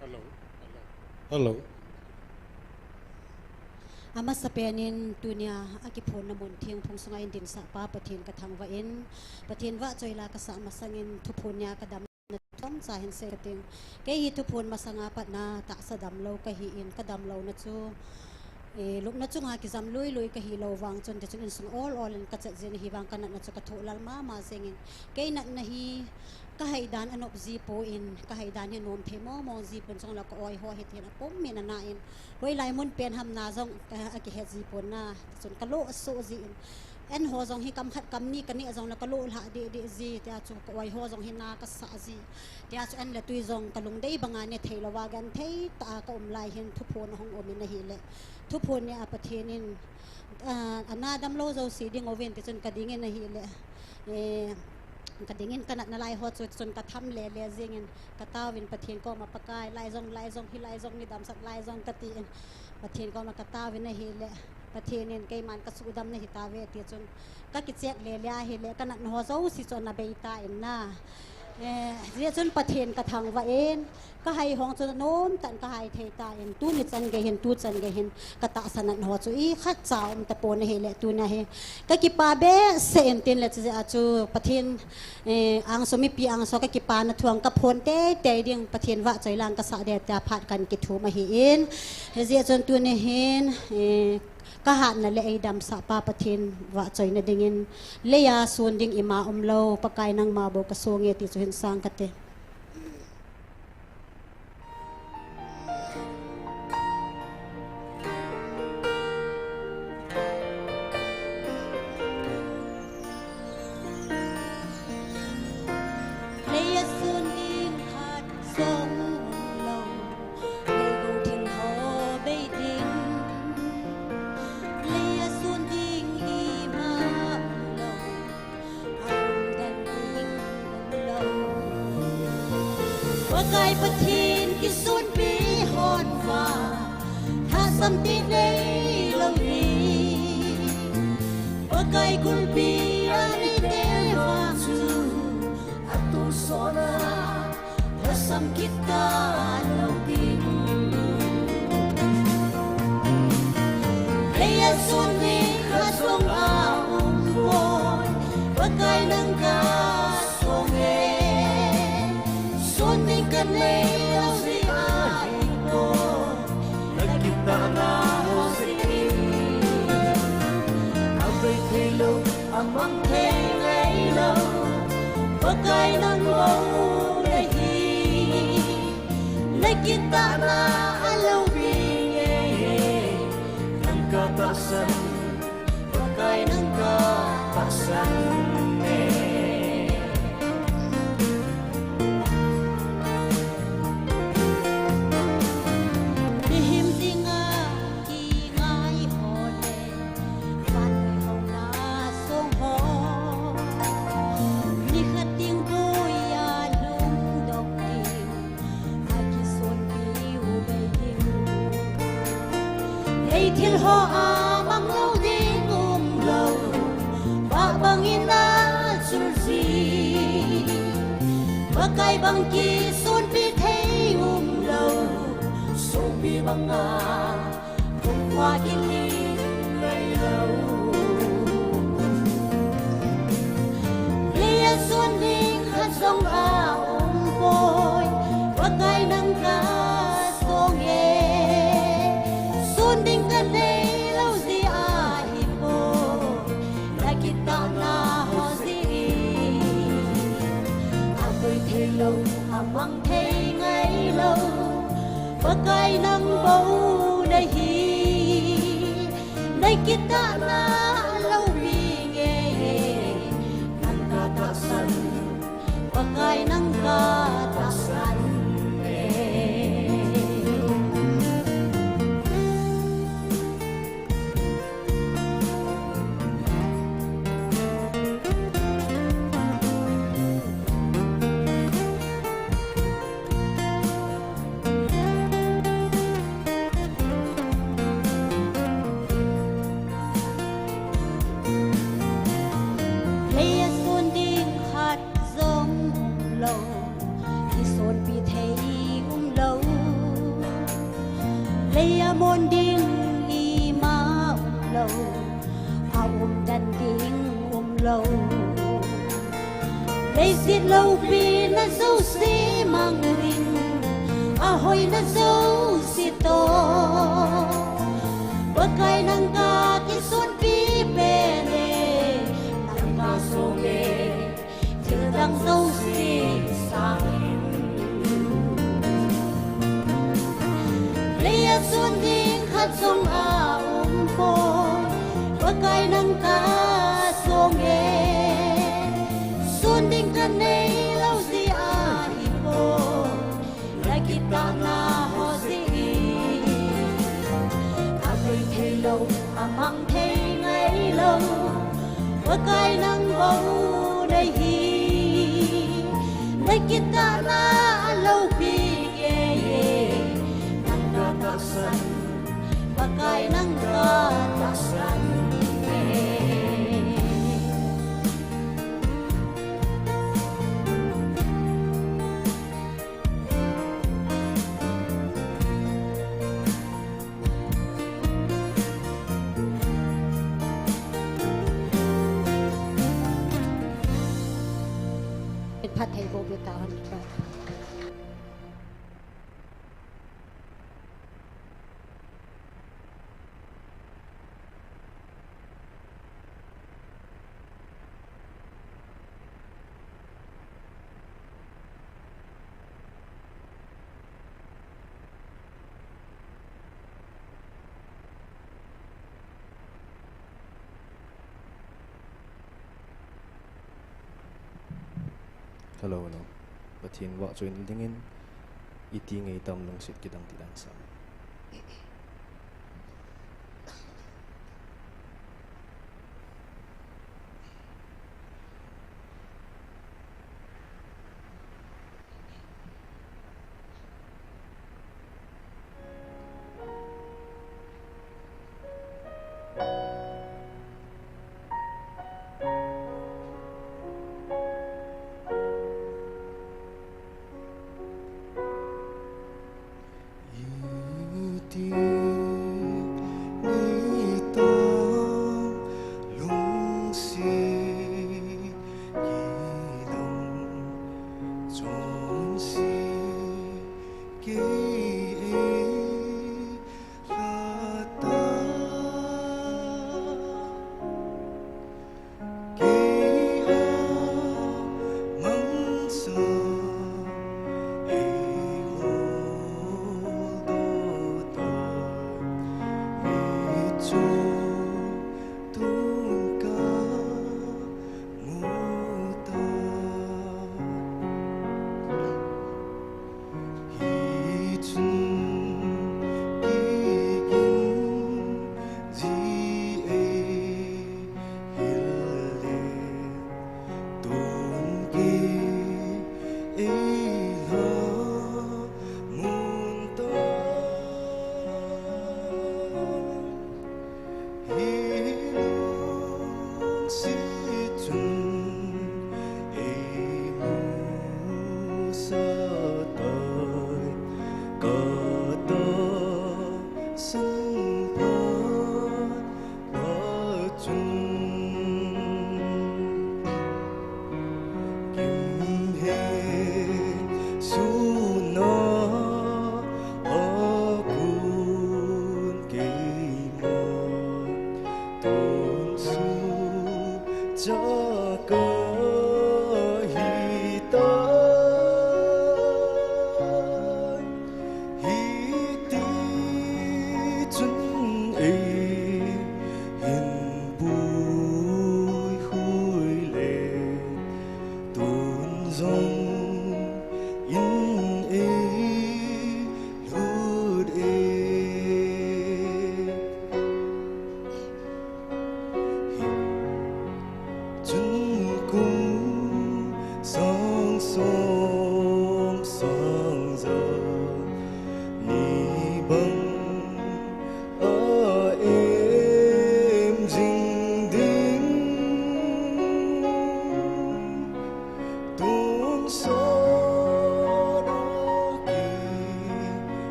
Hello. Hello. Amasapen in tunia akiphonna mun thingphung sunga eidinsah pa Pathen kathangvah in, Pathen vahchoila kasah masangin thuphon nia kadamna chomcha hin sei kating. Kei hi thuphon masanga patna tahsa damlou kahin, kadamlouna chu, eh, lupna chunga kijam luilui kahilou vang chun, tichun insung ol ol in kachat jin ahivang kanatna chu kathohlal mama jengin. Kei natna hi kahaidan anop jipon, kahaidan hi nom thei mong mong jipon, chule ka-oi ho hitin apum min ana in. Hoilai mun pen ham na jong, eh, akihet jipon na, chun kalo aso jin. An ho jong hi kam khat kam ni kaneh jongle kalo lhah deh deh ji, tia chu ka-oi ho jong hi na kasah ji. Tia chu an le tui jong kalungdei banga ne theilouva genthei tah a kaum lai hin thuphon ahung um in ahile, thuphon nia Pathen in, ah, ana damlou jouse ding uvin tichun kadingin ahile, eh, kadingin kanatna lai ho chu chun katham lele jengin kataovin Pathen koma, Pakai, lai jong, lai jong, hilai jong neidamsah lai jong katin Pathen koma kataovin ahile, Pathen in keiman kasuhdam nahitauve tichun kakichek lele ahile kanatna ho jouse chu ana beitan na. Eh, hijeh chun Pathen kathangvah in, kahai hong chu nomtah in kahai theitan, tuni chan gei hin, tuchan gei hin katahsa natna ho chu ikhatcha umtapon ahile, tunia hi kakipa behseh in tin le, chujeh a chu Pathen, eh, angsunga mipi angsunga kakipana thu kaphon teitei ding, Pathen vahchoila kasah ding tia phat kahin kithum ahin. Hijeh chun tuni hin, eh, kahatna le eidamsah pa Pathen vahchoina dingin, leiya son ding ima umlou, Pakai nangma bou kasonge ti chu hin sang kate. Leiya son ding khat jong umlou, leigou thil ho bei ding. Leiya son ding ima umlou, aumdan ding umlou. Pakai Pathen kisonpi hon vang, thasam ti neilou ding. Pakai kulpi aneite vang chu, atonsot a lhasam kit talou ding. Leiya son ding khat jong aumpoi, Pakai nang kasonge. Son ding kaneilou jeh ahipoi, nakitahna ho jeh in. Abei theilou, amang thei ngeilou, Pakai nang bou nahi. Nakitahna alou binge, nang katahsan, Pakai nang katahsan e. Mihem dinga kingai ho le, vannoi houna song ho, nikhat ding boiya lungdong ding, akisonpiu bei ding. Hei thil ho amang Bang kisonpi thei umlou, songpi banga, khumkhoa kiling ngailou. Leia son ding khat jong aumpoi, Pakai nang kasong e. Son ding kaneilou jeh ahipoi, nakitahna ho jeh in. Akoi theilou, amang thei ngailou, Pakai nang bou nahi. Nakitahna loupi nge, nang katahsan, Pakai nang katahsan e. Leia son ding khat jong umlou, kisonpi thei umlou. Leia mon ding ima umlou, aumden ding umlou. Leiset loupina jouse mang ding, ahoina jouse toh, Pakai nang kakisonpi pen e, nang kasong e, thil dang jouse sangin. Leia son ding khat jong aumpoi, Pakai nang kasong e. Son ding kaneilou jeh ahipoi, nakitahna ho jeh in. Akoi theilou, amang thei ngailou, Pakai nang bou nahi. Nakitahna loupi nge, nang katahsan, Pakai nang katahsan e. Phattheiboh peh tauhen. Hello, hello. Pathen vahchoina dingin, iti ngei tam lungset kidang ti dan sa.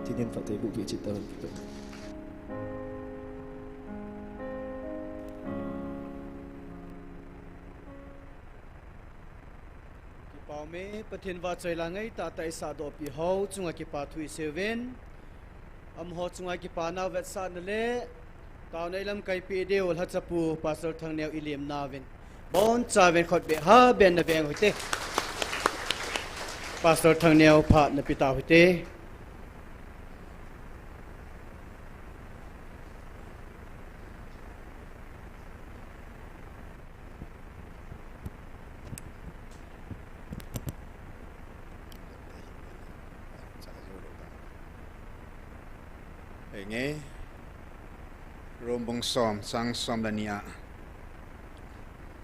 Tinin pate bu bi chita. Kipah ume, Pathen vahchoi la ngai tah tah isah doh pi ho chunga kipa thu isei uvin. Amaho chunga kipana vetsahna le taona ilamkai pi diu lhachapu Pastor Thangneo ilim nauvin. Boncha uvin khut beh ha beh na veng u hite. Pastor Thangneo phat na pi tau hite. Henge, Rom bung som, chang som le ni a.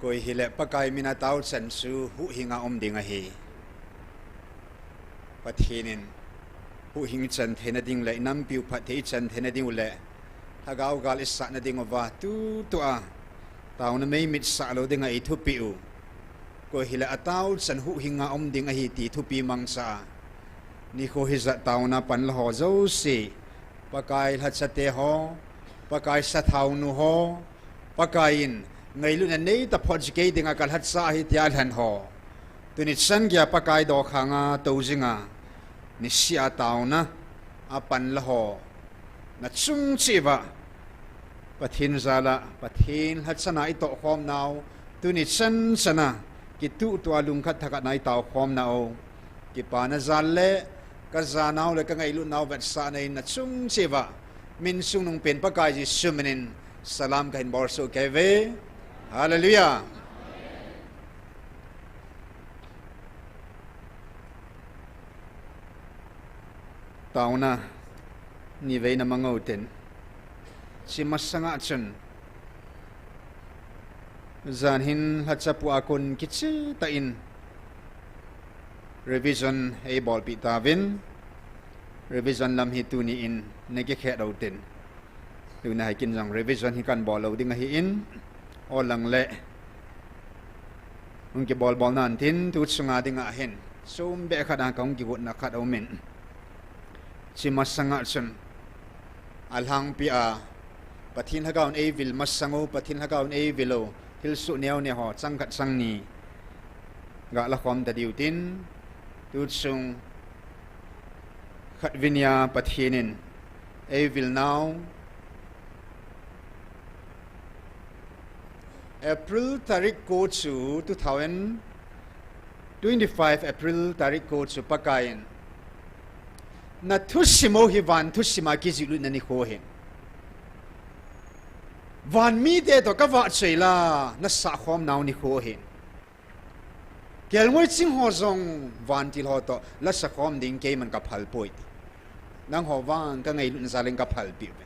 Koi hile Pakai mina tao chan chu huhhinga um ding ahi. Pathen in huhhing ichan theina ding le inampiu phatthei ichan theina ding u le lhagao gal isahna ding uva tutua taona meimit sah lou dinga eithupi u. Koi hile atao chan huhhinga um ding ahi ti thupi mangcha a. Nikho hijat taona panla ho jouse, Pakai lhachate ho, Pakai sathaonu ho, Pakai in ngailutna nei taphot ji kei dinga ka lhacha ahi tia lhen ho. Tuni chan geiya Pakai dokhanga tou jinga, nisea taona apanla ho, nachung cheh uva Pathen jala, Pathen lhachana itohkhom nau, tuni chan chana kituhtua lungkhat thakhat na itaokhom nau, kipana jal le kajanau le kangailutnau vetsahna in nachung cheh uva, min chungnung pen Pakai Jesu minin salam kahin bolsoh kei uve. Hallelujah. Taona nivei na mang u tin, chi masanga chun jan hin lhachapu a kon kicheh tah in revision eibolpeh tauvin, revision lam hi tuni in nakikhet u tin, tuna hi kin jong revision hi kahin bol lou ding ahin, alang le hung kibolbol nan tin, tu chunga dinga hin chombeh khat a kahung kigotna khat aumin, chi masanga chun alhangpi a Pathen lhagaovin eivil masang u, Pathen lhagaovin eivil u, thilsoh neoneo ho chang khat chang ni galakhom tadiu tin, tu chung khatvei nia Pathen in eivilnau April tarik ko chu two thousand twenty-five April tarik ko chu Pakaiyin, na thusim u hi van thusima kijih lutna nikho ahin, van mite toh kavahchoi la nasakhomnau nikho ahin, kelngoi ching ho jong vantil ho toh lasakhom ding keiman kaphalpoi ti, nangho vang kangailutna jal in kaphalpeh uve.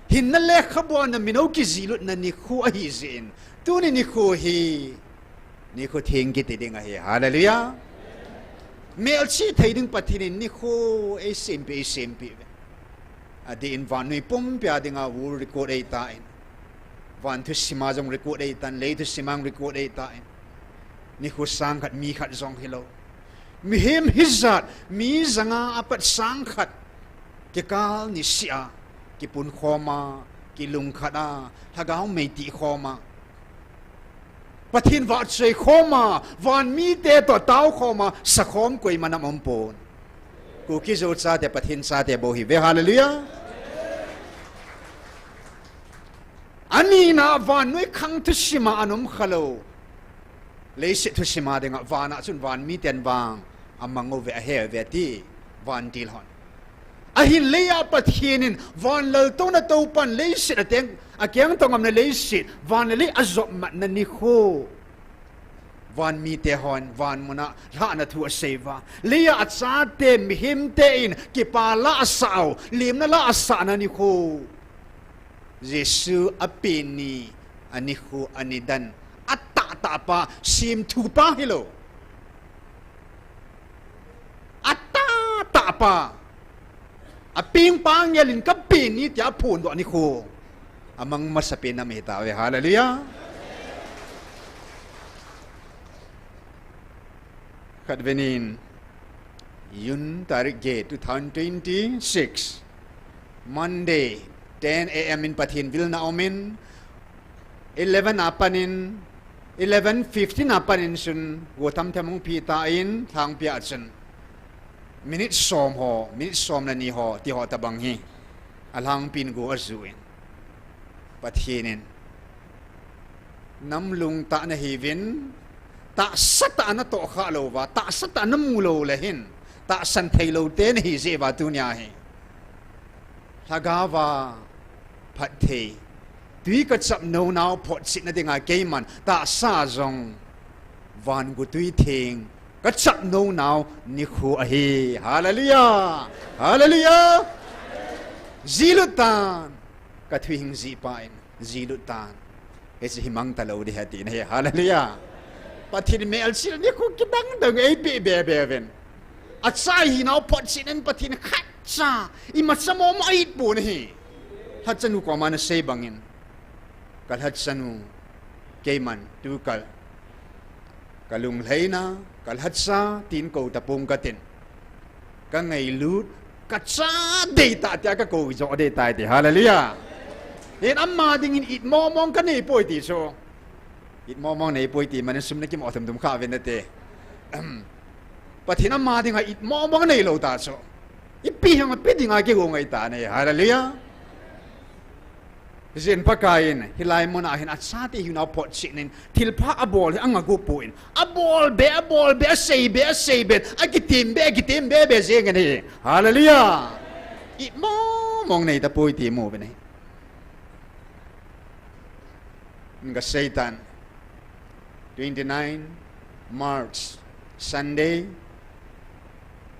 Hinna lekhabua namin u kijih lutna nikho ahijeh in, tuni nikho hi nikho theng kiti ding ahi. Hallelujah. Melchih thei ding Pathen in nikho eisempeh, eisempeh uve. Adeh in vannoi pumpia dinga world record eitan, van thusima jong record eitan, lei thusima jong record eitan, nikho sang khat mi khat jong hilou, mihem hijat mi janga apat sang khat kikal niseh a kipunkhom a, kilungkhat a, lhagao meitih khom a, Pathen vahchoi khom a, van mite toh taokhom a sakhom koiman aumpon. Kuki Zo chate Pathen chate bou ihiuve. Hallelujah. Anina vannoi khang thusima ana umkhalou, leiset thusima dinga, vana chun van miten vang amang uve, aheuve ti, vantil hon. Ahin leiya Pathen in van laltouna toupan leiset ateng, akengto ngamna leiset, van le lei ajopmatna nikho, van mite hon van muna lhahna thu aseiuva, leiya achate mihemte in kipa la asah u, lemna la asahna nikho, Jesu apen ni anikho, anidan, atahtahpa, semthupa hilou, atahtahpa, apengpa angel in kapen ni tia aphondoh nikho, amang masapen nam ahitauve. Hallelujah. Khat venin, June tarik get, two thousand twenty-six, Monday, ten A M in Pathen vilna umin, eleven apanin, eleven fifteen apanin chun, go tham tham hung pi tan, lhangpi a chun, minute som ho, minute som le ni ho, ti ho tabang hi, alhangpin go ajuin. Pathen in, nam lungtah nahiuvin, tahsa tah natoh khah lou va, tahsa tah namu lou le hin, tahsan thei lou te nahi jeh uva tunia hi. Lhagao va phatthei, tui kachap nounau photchetna dinga keiman, tahsa jong, van gotui theng, kachap nounau nikho ahi. Hallelujah! Hallelujah! Jilut tan, kathuhing jihpa in, jilut tan. Hiche hi mang talou ding ahi tina ahi. Hallelujah! Pathen melchihna nikho kidang dang eipeh bebe uvin. Acha hinau photchetnan Pathen khatcha, imacha momo a-it pon ahi. Lhachanu koma nasei bangin, kalhachanu, keiman, tukal, kalunglhaina, kalhacha, tin kou tapong katin, kangailut, kacha deitah tia kakou jo deitai ti. Hallelujah! Hin ama dingin it momong kanei poi ti chu. It momong nei poi ti manin sum nakimo thum thum kha uvin nate. Pathen ama dinga it momong neilou ta chu, ipi ham ipi dinga kigo ngai ta ne. Hallelujah! Hijeh in Pakai in, hilai muna hin achate hinau photchetnin, thilpha abol hi angah go pon, abol be, abol be, asei be, asei be, akitem be, akitem bebe jengin ahi. Hallelujah! It momong nei tapoi ti mu uvin ahi. Kaseitan, twenty-nine March, Sunday,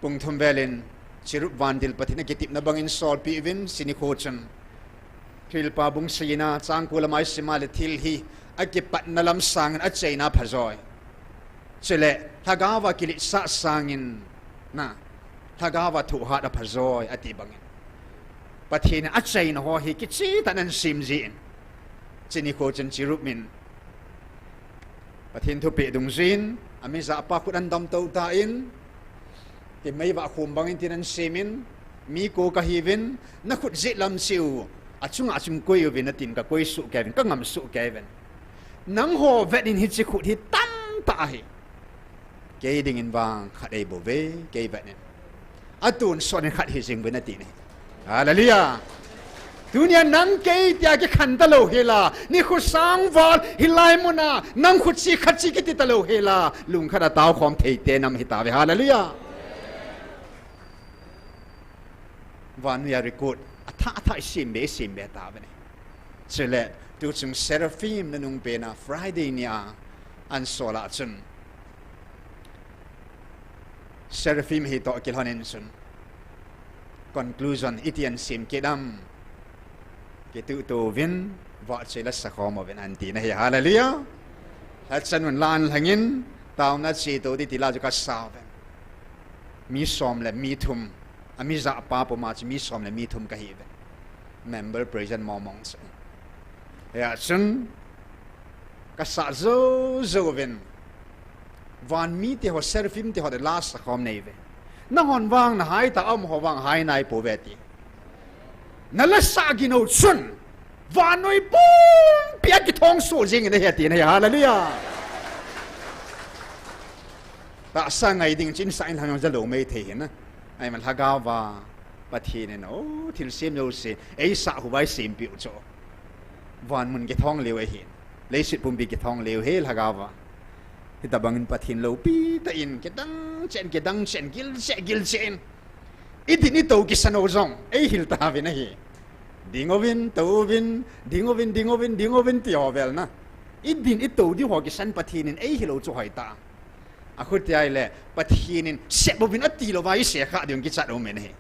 pung thum velin, Chirup vantil Pathen akitepna bangin solpeh uvin, hiche nikho chun, Thuhilpa bung sagina chang ko lama isim a le thil hi akipatna lam sangin achaina phajoi. Chule, lhagao va kiletsah sangin, na, lhagao va thohhat aphajoi, ati bangin, Pathen in achaina ho hi kichehtah in asem jin, hiche nikho chun Chirup in Pathen thupeh dungjuiyin, amijahpa khut adamtou tan, ti meivah khom bangin tin asemin, mi ko kahiuvin, nakhut jetlam cheh u, achunga chun koi uvin atin, kakoi soh kei uvin, kangam soh kei uvin. Nangho vetnin hiche khut hi tamtah ahi. Kei dingin vang khat eibouve, kei vetnin. Atonsot in khat hijing uvin atin ahi. Hallelujah! Tunia nang kei tia kikhen talou hela, nikho sangval hilai muna, nang khut che khat che kiti talou hela, lungkhat a taokhom thei te nam hitauve. Hallelujah! Vannoiya record athah athah isem be, isem be tauve ne. Chule, tuchung Seraphim nanung pena Friday nia ansol a chun, Seraphim hitoh kilhonin chun, conclusion iti asem kit am, kituhto uvin, vahchoi la sakhom uvin atin ahi. Hallelujah! Lhachanun la anlhangin, taona chetou ding ti la chu kasa uvin. Mi som le mi thum, amijahpa puma chu mi som le mi thum kahiuve. Member present momong chu. Hia chun, kasah jou jouvin, van mite ho, Seraphim te ho toh la sakhom neiuve. Nahon vang nahai ta, amaho vang hai naipouve ti. Nalasah ginou chun, vannoi pumpia kithong soh jengin ahi atin ahi. Hallelujah! Tahsa ngai ding chun sah in lhang jong jalou mei thei hina. Ahivangin lhagaova Pathen in, o, thilsem jouse eisah uva eisempeh u chu, van mun kithong lheh ahin, leiset pumpi kithong lheh ahi lhagaova. Hitobangin Pathen loupitah in, kidang cheh in, kidang cheh in, gilcheh, gilcheh in, idin itou kisan u jong eihil tauvin ahi. Ding uvin, tou uvin, ding uvin, ding uvin, ding uvin ti ho vel na, idin itou ding ho kisan Pathen in eihil u chu hoitah. Akhuti ahile, Pathen in sep uvin atilouva isep khah ding kichat um in ahi.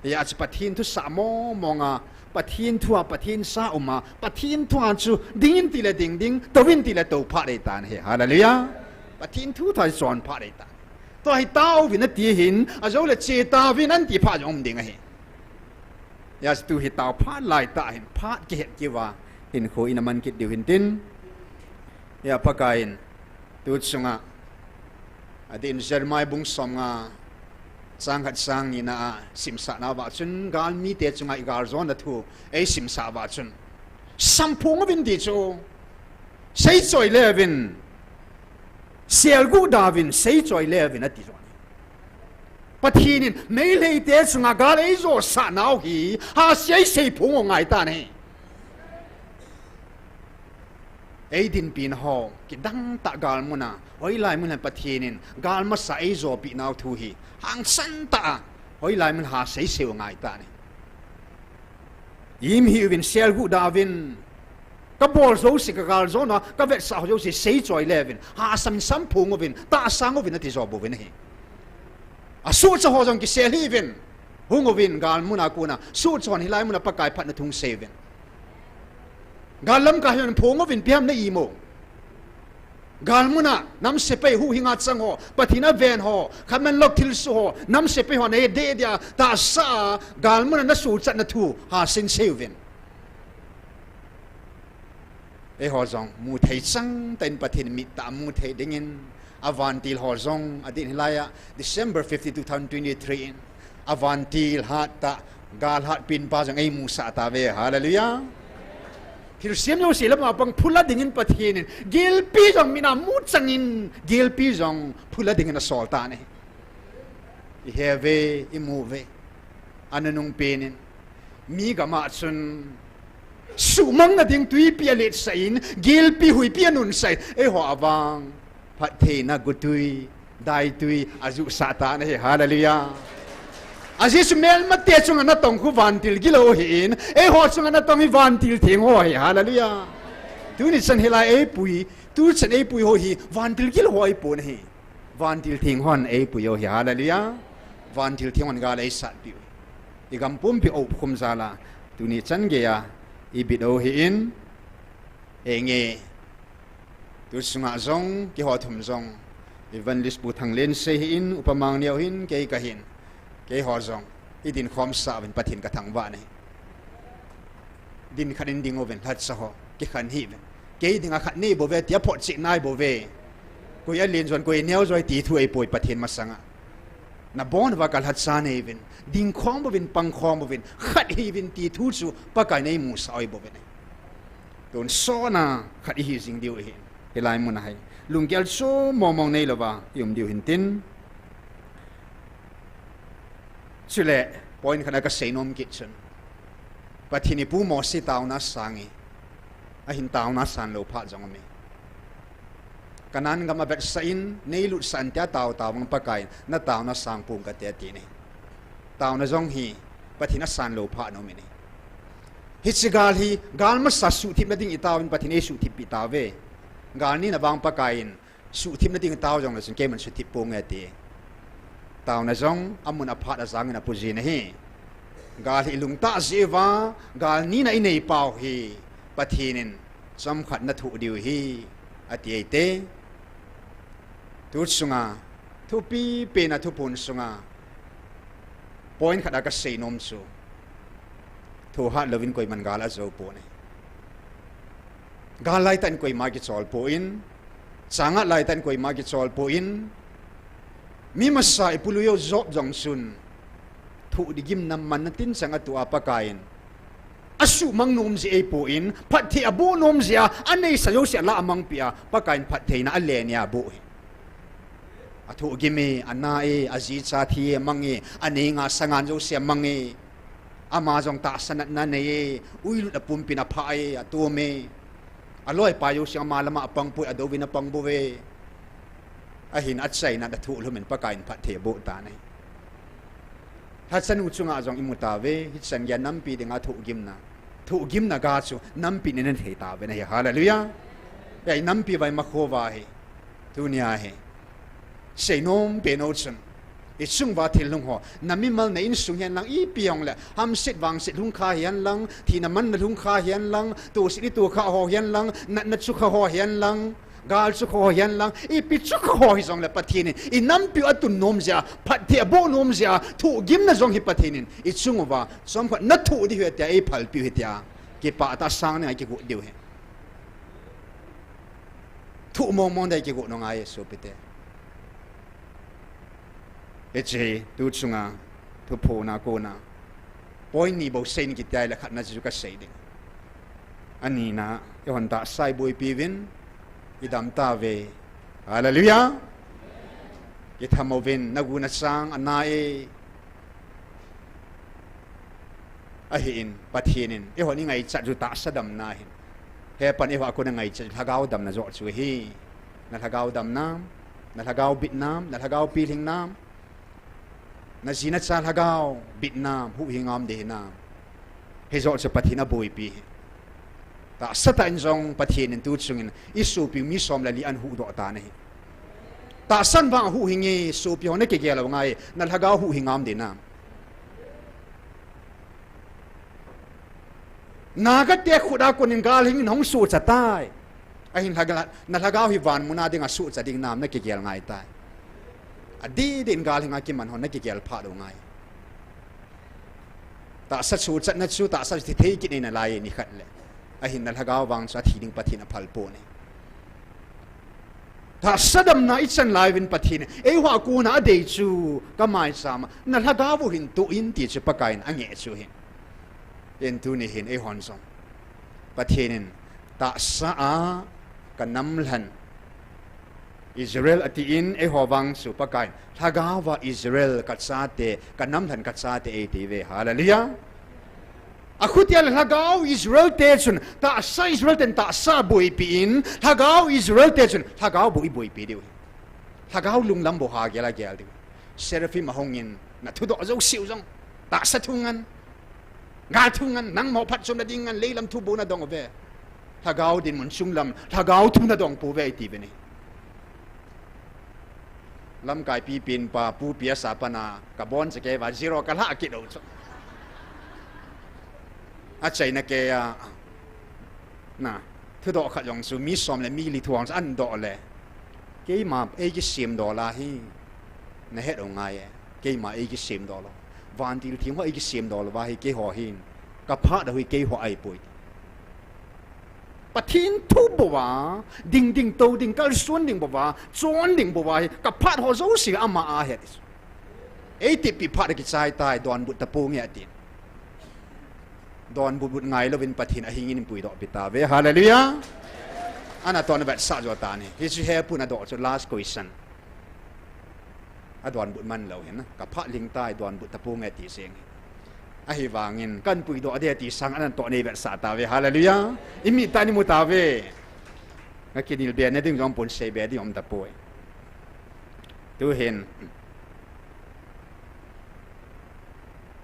Hijeh chun Pathen thu sah mong monga, Pathen thua Pathen sa uma, Pathen thua chu ding in tile ding ding, tou in tile tou phat ding ahitan ahi. Hallelujah. Pathen thu thua chon phat ding ahitan. Tua hi tauvin ati hin, ajoule che tauvin anti phat jong um ding ahi. Hijeh chun tu hi tao phat laitah hin, phat kihet kit uva hinkho ina man kit diu hintin. Hia Pakaiyin, tu chunga Adeh in Jeremiah bung somnga chang khat chang nina a simsah nauva chun, galmite chunga i galjona thu ei simsah uva chun, samphong uvin ti chu, seichoi le uvin, selguh da uvin, seichoi le uvin ati chu. Pathen in Meiteite chunga gal eijosah nau hi, ha sei seiphong u ngai tan ahi. Eidinpi nau ho, kidang tah galmun a, hoilai mun a Pathen in gal masa eijopi nau thu hi, hangsan tah a, hoilai mun ha sei sei u ngai tan ahi. Im hih uvin, selguh da uvin, kabol jouse, ka galjona, kavetsah ho jouse, seichoi le uvin, hahsa in samphong uvin, tahsa uvin ati jo bouvin ahi. Asuhcha ho jong kisel hih uvin, hung uvin, galmun a kona, suhcha hon hilai mun a Pakai phatna thu sei uvin. Gal lamkai hon phong uvin, ipi ham na imu. Galmun a, nam sepai huhhing a chang ho, Pathen a ven ho, khaman lok thilsoh ho, nam sepai ho na he deh deh a, tahsa a, galmun a na suhchatna thu, hahsa in sei uvin. Eiho jong, mu thei chang tah in Pathen mit tah a mu thei dingin, a vantil ho jong, adeh in hilai a, December fifteen, two thousand twenty-three in, a vantil hat tah, gal hatpen pa jong eimusah tauve, hallelujah. Thilsem jouse lama pang phula dingin Pathen in, gelpi jong mit a mu changin, gelpi jong phula dingin asol tan ahi. I he uve, i mu uve. Anunung pen in. Mi gam a chun, suhmang na ding twipi aletsah in, gelpi huipi anunsah in, eiho a vang phattheina gotwi, daitwi, ajuhsah tan ahi, hallelujah. Ajeh chu melmate chunga natong khu vantil gilou ahin, eiho chunga natong hi vantil theng ho ahi, hallelujah. Tuni chan hilai eipui, tuchan eipui ho hi vantil gilou ho ahipon ahi. Vantil theng hon eipui u ahi, hallelujah. Vantil theng hon gal eisatpiu. I gam pumpi a upkhum jal a, tuni chan geiya, i bit u ahin, enge, tu sunga jong, keiho thum jong, Evangelist Pu Thanglensei hin, Upa Mangneo hin, kei kahin, keiho jong, i dinkhomsah uvin Pathen kathangvah in ahi. Din khat in ding uvin, lhatsa ho, kikhen hih uvin. Kei dinga khat nei bouve, tia photchet nai bouve. Koi alen jo, koi neo jo ti thu ahipoi Pathen masanga. Nabon uva kalhatsa nei uvin, dingkhom uvin, pangkhom uvin, khat hih uvin ti thu chu Pakai in eimusah u ahi bouvin ahi. Tonsot a khat ihi jing diu ahi, hilai mun a hi. Lunggel chom mong mong neilouva i um diu hintin. Chule, point khat a kasei nom kit chun, Pathen in Pu Mose taona asang e, ahin taona asan lou phat jong aume. Canaan gam avetsah in, neilutsah in tia tao tao vang Pakaiyin, nataona sang ponge kati atin ahi. Taona jong hi, Pathen in asan lou phat aume. Hiche gal hi, gal masa suhthip nading itaovin Pathen in eisuhthip peh tauve. Gal nina vang Pakaiyin, suhthip nading tao jongle chun keiman suhthip ponge ati. Taona jong amun aphat ajangin apu jin ahi. Gal hi ilungtah jeh uva, gal nina inei pau hi, Pathen in chomkhat nathoh diu ahi, ati eite. Tu chunga, thupi pen a thuphon sunga, point khat a kasei nom chu, thohhat louvin koiman gal ajou pon ahi. Gal laitah in koima kichol poi, changat laitah in koima kichol poi, mi masa ipu lui u Job jong chun, thohgimna manna tinchang atoh a Pakaiyin asuhmang nom jeh ahipoi, phatthei aboh nom jeh a, aneisa jouse alah amangpeh a, Pakaiyin phattheina alen a aboh ahi. Athohgim e, ana e, ajicha thi e, amang e, anei nga sa ngan jouse amang e. Ama jong tahsa natna anei e, uilut apumpin aphah e, atom e. Aloipa jouse ama lama apang poi, adouvin apang bouve. Ahin achaina athoh lhumin Pakaiyin phatthei aboh tan ahi. Lhachanu chunga jong imu tauve, hichan geiya nampi dinga thohgimna, thohgimna ga chu nampi in anathei tauvin ahi, hallelujah. Ei nampi vai makho uva hi, tunia hi seinom pen u chun, ichung uva thil lhung ho, namimal na insung hihen lang, ipi hung le, hamset vangset lhung kha hihen lang, thina manna lhung kha hihen lang, toset itoh kha ho hihen lang, natna chukha ho hihen lang, gal chukha ho hihen lang, ipi chukha ho hijongle Pathen in inampiu atun nom jeh a, phatthei aboh nom jeh a, thohgimna jong hi Pathen in ichung uva chomkhat nathoh diu ahi tia eiphalpiu ahi tia kipah tah a sang dinga kigot diu ahi. Thoh mong mong dinga kigot ngai e sopite. Hiche tu chunga thuphona kona point ni bou seiyin kiti ahile khatna chu kasei ding. Anina, eihon tahsa iboipi uvin, idam tauve. Hallelujah. Kithamo uvin, nagu nachang ana e. Ahin, Pathen in eihon ingaichat chu tahsa damna ahin. Hepan eiho a kona ngaichat chu lhagao damna joh chu ahi. Na lhagao dam nam, na lhagao bit nam, na lhagao pilhing nam. Na ji na cha lhagao bit nam, huhhing ngam ding hinam. Hijoh chu Pathen aboipi ahi. Tahsa tah in jong Pathen in tu chungin isopi mi som le li ahin huhdoh tan ahi. Tahsan vang ahuhhing e, sopi ho nakigel u ngai, na lhagao huhhing ngam ding hinam. Naga te khut a konin galhing in hung suhcha tai. Ahin lhaga-, na lhagao hi van muna dinga suhcha ding nam nakigel ngai tai. Adih dih in galhing a kiman ho nakigel phat u ngai. Tahsa suhchatna chu, tahsa chu thi thei kit nei nalai nikhat le. Ahin na lhagao vang chu athi ding Pathen aphal pon ahi. Tahsa damna ichan lai uvin Pathen in eiho a kona adei chu kamaicham a, na lhagao u hin toh in ti chu Pakai in angeh chu ahin. Ahin tuni hin eihon jong Pathen in tahsa a kanam lhan Israel atin, eiho vang chu Pakai in lhagao va Israel kachate, kanam lhan kachate eiti uve. Hallelujah. Akhutia le lhagao Israel te chun, tahsa Israel ten tahsa boipi in, lhagao Israel te chun lhagao bou iboipi diu ahi. Lhagao lunglam bou ha gel a gel diu. Seraphim ahungin, na thudoh jouse u jong, tahsa thu ngen, gal thu ngen, nangma phatchomna ding ngen, leilam thu bou nadong uve. Lhagao dinmun chunglam, lhagao thu nadong pouve iti uve ni. Lamkai pipen pa, pu pi asa pana, kabon chekei va, zero kalha kit u chu. Achaina kei a, na, thudoh khat jong chu, mi som le mi li thu hung chu ahin doh le. Keima eikisem doh la hi, nahet u ngai e. Keima eikisem doh lou. Vantil theng ho eikisem doh lou va hi, keiho hin. Kaphat u hi keiho ahipoi. Pathen thu bou a, ding ding, tou ding, kalson ding bou a, chon ding bou a hi, kaphat ho jouse ama ahet. Eitipi phat a kichai tai, donbut taponge atin. Donbut but ngailouvin Pathen ahing in puidoh pi tauve. Hallelujah. Ana toh vetsah jo tani. Hiche hepuna doh chu last question. Adonbut man lou hin, kaphat lhing tai, donbut taponge ti jeng. Ahivangin, kahin puidoh ding ti sang ana toh nei vetsah tauve. Hallelujah. Imit tah in imu tauve. Nga kinel be na ding jong pon, sei be ding um tapoi. Tuhin,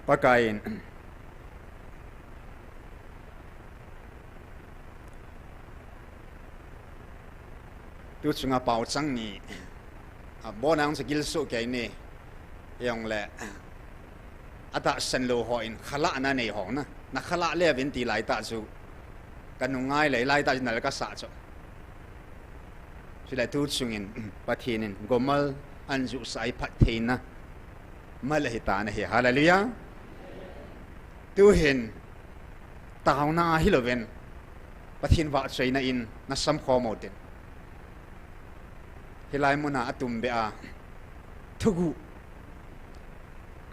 Pakai in tu chunga paochang ni, abona jong chu gilsoh kei ni, ijongle, atahsan lou hon khalah na nei hon na, na khalah le uvin ti lai tah chu, kanung ngai le lai tah chu nal kasah chu. Chule tu chungin, Pathen in gomal ahin juhsah a phattheina mal ahi tan ahi. Hallelujah. Tuhin, taona ahilouvin, Pathen vahchoina in nasamkhom u tin. Hilai muna atumbeh a, thuguh,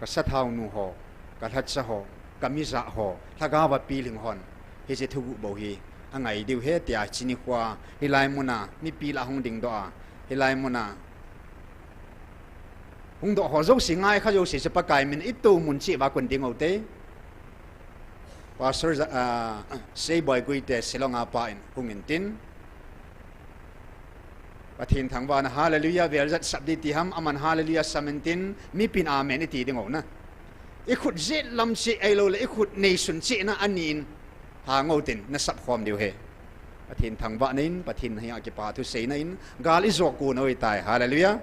kasathau nu ho, kalhacha ho, kamijah ho, lhagao va pilhing hon, hiche thuguh bou hi angai diu ahi tia, chuni khoa, hilai muna, mipi lah hung dingdoh a, hilai muna, hungdoh ho jouse, ngaikha jouse chu Pakai min a itoh mun cheh uva kon ding u te. Pastor, ah, Seiboi Guite Shillong a pa in hung in tin. Pathen thangvahna hallelujah vel jat sap ding ti ham, aman hallelujah sam in tin, mipin amen iti ding u na. Ikhut jet lam cheh ahilou le, ikhut neisun cheh na ani in, hang u tin, nasap khom diu ahi. Pathen thangvahna in, Pathen henga kipa thuseina in, gal ijoh kon u ahitai. Hallelujah.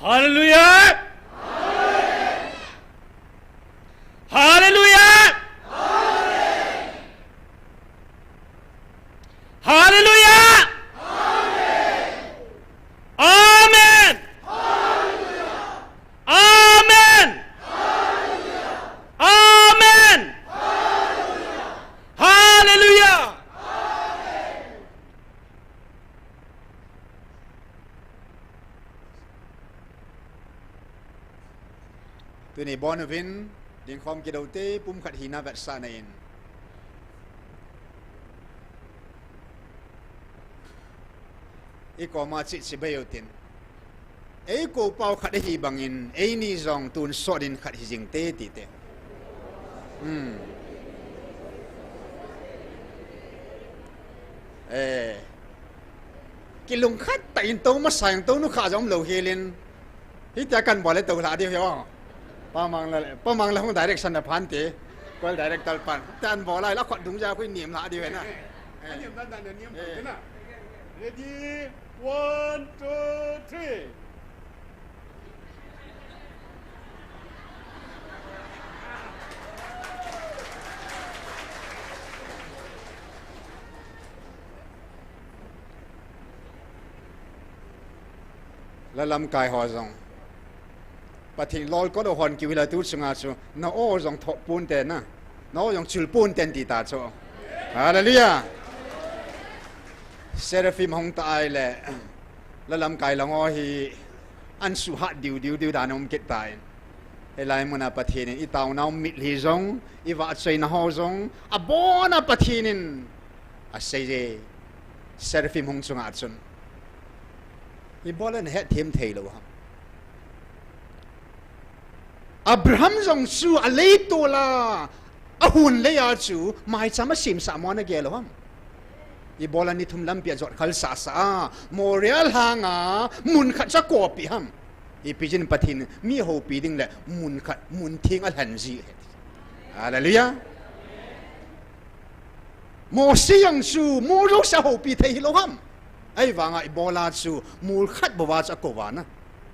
Hallelujah! Hallelujah! Hallelujah! Amen! Amen! Tuni bon uvin, dingkhom kidou te, pumkhat hina vetsahna in. I koma chitchi bei utin. Ei kou pau khat ahi bangin, eini jong tonsot in khat hijing te tite. Hmm. Eh. Kilungkhat tah in tou masa in tou nukha jong lou helin. Hitia kan bol le tou lha diu hi o. Pamang la, pamang la hung direction na phan te. Choir director pan. Tan bol lai la khot dung ja khu nim lha diu hi na. Eh. Nim dan dan nim. Eh. Ready? One, two, three. La lamkai ho jong. Pathen lol ko lo hon kiu hila tu chunga chu. Na o jong thop pon te na. Na o jong chul pon ten ti ta chu. Hallelujah. Seraphim hung ta ai le. La lamkai lang o hi. An suhat diu diu diu dan um kit ta in. Hilai muna Pathen in i taonau mitlhi jong, i vahchoina ho jong, abona Pathen in asei je, Seraphim hung chunga chun. Ibola na hetthem thei lou ham. Abraham jong chu aleitol a, ahun lei a chu, maicham asemsah mo na gel lou ham. Ibola ni thum lampi a jot khal sasa a, Moria lhanga, mun khat cha kopi ham. Ipi jin Pathen mi houpi ding le mun khat, mun theng alhen ji ahi. Hallelujah. Mosi jong chu mol jouse ahoupi thei hilou ham. Ahivanga ibola chu mol khat bou a chu akou vana.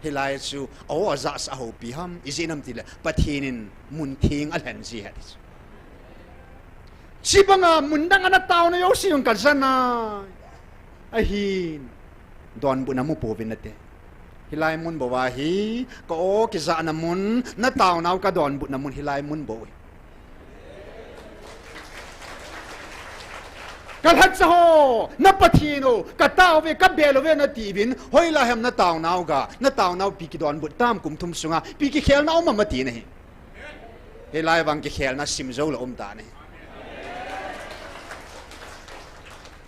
Hilai chu aho ajah sa ahoupi ham. Ijeh ham tile Pathen in mun theng alhen ji ahi. Chibanga mun dang a na taona jouse jong kajan nai. Ahin. Donbutna mu pouvin nate. Hilai mun bou ahi, ka o kijahna mun, na taonau ka donbutna mun hilai mun bou ahi. Ka lhacha ho, na Pathen o, ka tao ve, ka bel uve na tiuvin, hoilai ham na taonau ga, na taonau ipi kidonbut tam kum thum sunga, ipi kikhelna um am ati na hi. Hilai vang kikhelna sim jou lou um ta ni.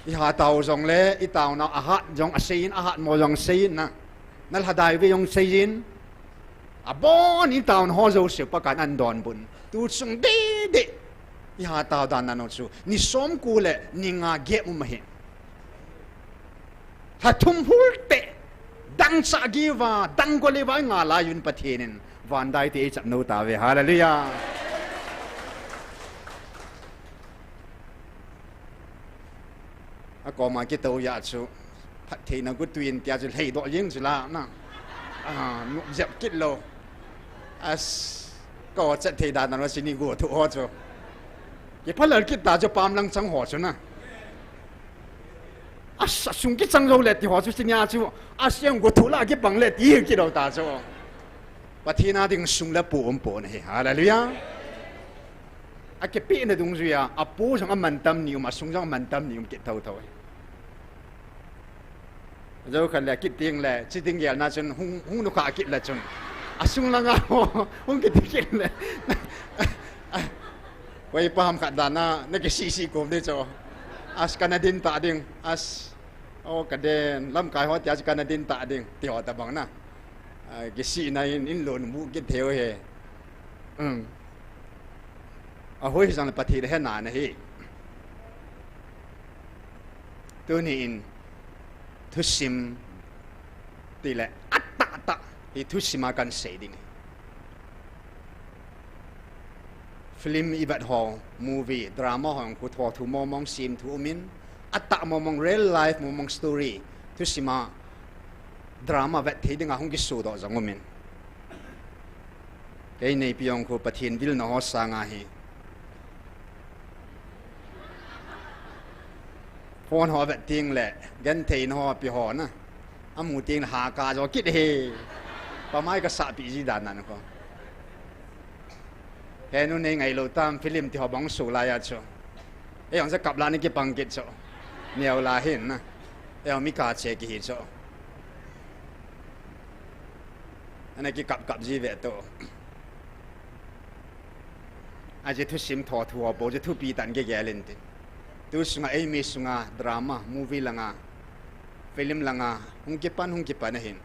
I hatao jongle, i taonau ahat jong asei in, ahat mo jong sei in na. Na lhadai ve jong sei in. Abon i taona ho jouse Pakai in adonbut. Tu chung dede. I hatao dan nano chu. Ni som ko le, ni nga gep um ahi. Lha thum hul te, dangchah giva, dangol iva i nga lai un Pathen in, van dai te i chap nou ta ve, hallelujah. Akoma kitou ya chu, phattheina gutu in tia chu lhei doh jing chu la na. Ah, nu jep kit lou. As, ko chat thei dan na si ni go thu ho chu. Kiphalal kit ta chu pam lang chang ho chu na. Asa sung kichang jou le ti ho chu, sinia chu, asiang go thu la kipang le ti kit lou ta chu. Pathen a ding sung le pu um pon ahi. Hallelujah. Akipehna dungjuia, apu jong amantam ni um, asung jong amantam ni um kit thotho ahi. Jou khat le kit ding le, chi ding gel na chun hung, hung nukha kit le chun. Asung langa ho, hung kit kit le. Koi pa ham khat dan a, na kisih sih kom ding chu. As kana din ta ding, as, o ka den, lamkai ho tia chu kana din ta ding, ti ho tabang na. Ah, kisihna in, in lon mu kit thei u ahi. Um. Ahoi hi jong le Pathen le hena na hi. Tuni in thusim tile atah tah hi thusim a kan sei ding. Film i vet ho, movie, drama ho, khu tho thu momong sim thu umin, atah momong real life momong story, thusim a drama vet thei dinga hung kisodoh jong umin. Kei neipi jong khu Pathen vilna ho sanga hi. Phone ho vet ting le, genthei na ho pi ho na. Amu ting le ha ka jo kit he. Pamai ka sah pi ji dan nan ko. He nu nei ngai lou tam film ti ho bang su lai a chu. Ei jong sa kap la ni kipang kit chu. Neo la hin na. Ei jong mi ka che ki hi chu. Ana kikap kap ji ve to. Ajeh thusim thothu ho bou chu thupi tah in kigel in tin. Tu sunga eimi sunga drama, movie langa, film langa hung kipan, hung kipan ahin.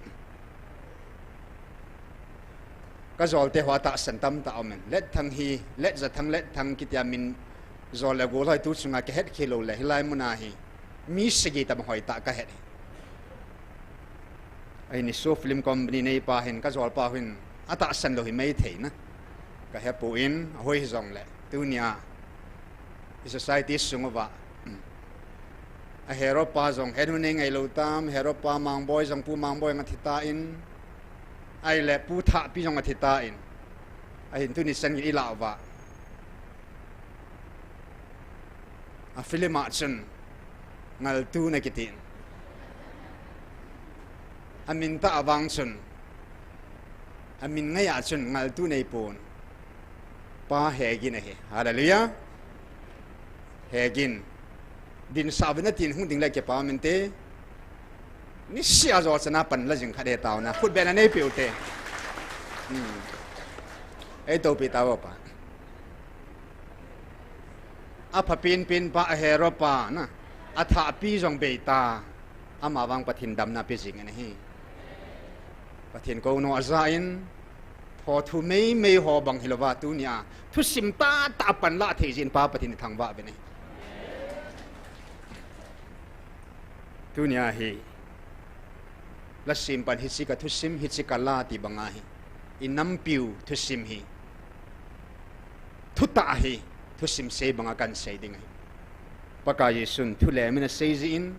Kajolte ho atahsan tamtah aumin. Letthang hi, Letjathang, Letthang kitia min jol le gol ho hi tu sunga kahet khel lou le, hilai muna hi mi sagi tabang hoitah kahet hi. Ahin Niso Film Company neipa hin, kajolpa hin, atahsan lou hi maithei na. Kahepoi, ahoi hijongle, tunia i society sung uva a hero pa jong het u nei ngailou tam, hero pa Mangboi jong, Pu Mangboi jong athi tan, ahile Pu Thahpi jong athi tan. Ahin tuni chan geiya ilah uva, a film a chun Ngaltu ana kitin. Amin tah a vang chun, amin ngei a chun Ngaltu anei pon, Pa Hegin ahi. Hallelujah. Hegin. Dinsah uvin atin, hung ding le kipa um inte. Niseh a jo chana pan la jing khat ahi taona. Khutbeng anei peh ute. Hmm. Ei toupi tauva pa. Apha penpen pa, a hero pa na, athahpi jong bei ta. Ama vang Pathen damna pe jing in ahi. Pathen kouno aja in, thothu meimei ho bang hilouva tunia thusim tahtah a pan la thei jin Pa Pathen ithangvah uvin ahi. Tunia hi, la sim pan hiche ka thusim, hiche ka la ti banga hi, i nampiu thusim hi, thutah hi, thusim sei banga kan sei ding ahi. Pakai Jesun thulem in asei jin,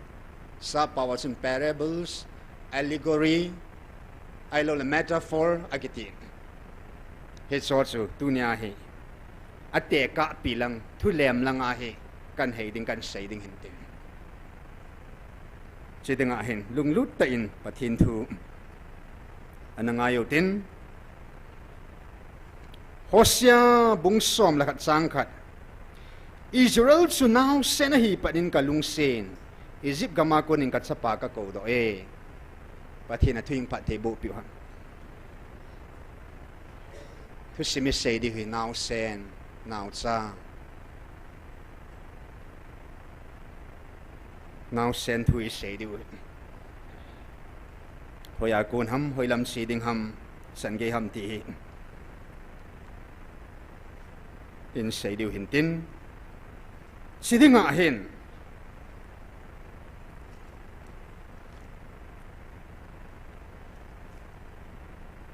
sappao a chun parables, allegory, ahilouleh metaphor akiti. Hicheho chu tunia hi atekahpi lang, thulem langa hi kan hei ding, kan sei ding hinte. Chidinga hin lunglut tah in Pathen thu ana ngai utin. Hosea bung som le khat chang khat. Israel chu naosen ahi phat in kalungset in, Egypt gam a kon in kachapa kakoudoh e. Pathen in athu hing phatthei boh peh u hen. Thusim isei diu hi naosen, naocha. Naosen thu isei diu hi. Hoiya kon ham, hoilam che ding ham, chan gei ham ti hi isei diu hintin. Chidinga hin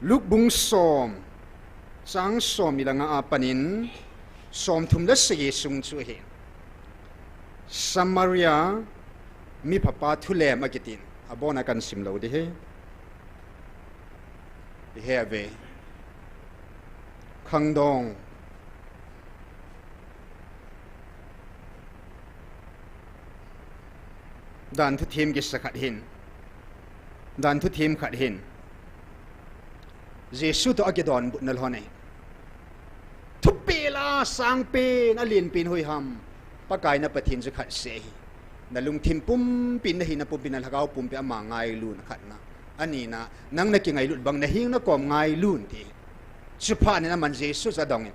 Luke bung som, chang som le nga a panin somthum le sagi sung chu ahi. Samaria miphapa thulem akitin, abona kan sim lou ding ahi. Ihe ve. Khangdong. Dan thuthem kisa khat hin. Dan thuthem khat hin. Jesu toh akidonbutna lhon ahi. Thupel a sangpen, alenpen hoiham. Pakai na Pathen chu khat seh ahi. Na lungthim pumpi, na hina pumpi, na lhagao pumpi ama ngailun, khatna. Anina, nang na kingailut bang na heng na kom ngailun ti. Chuphat in aman Jesu chu adongin.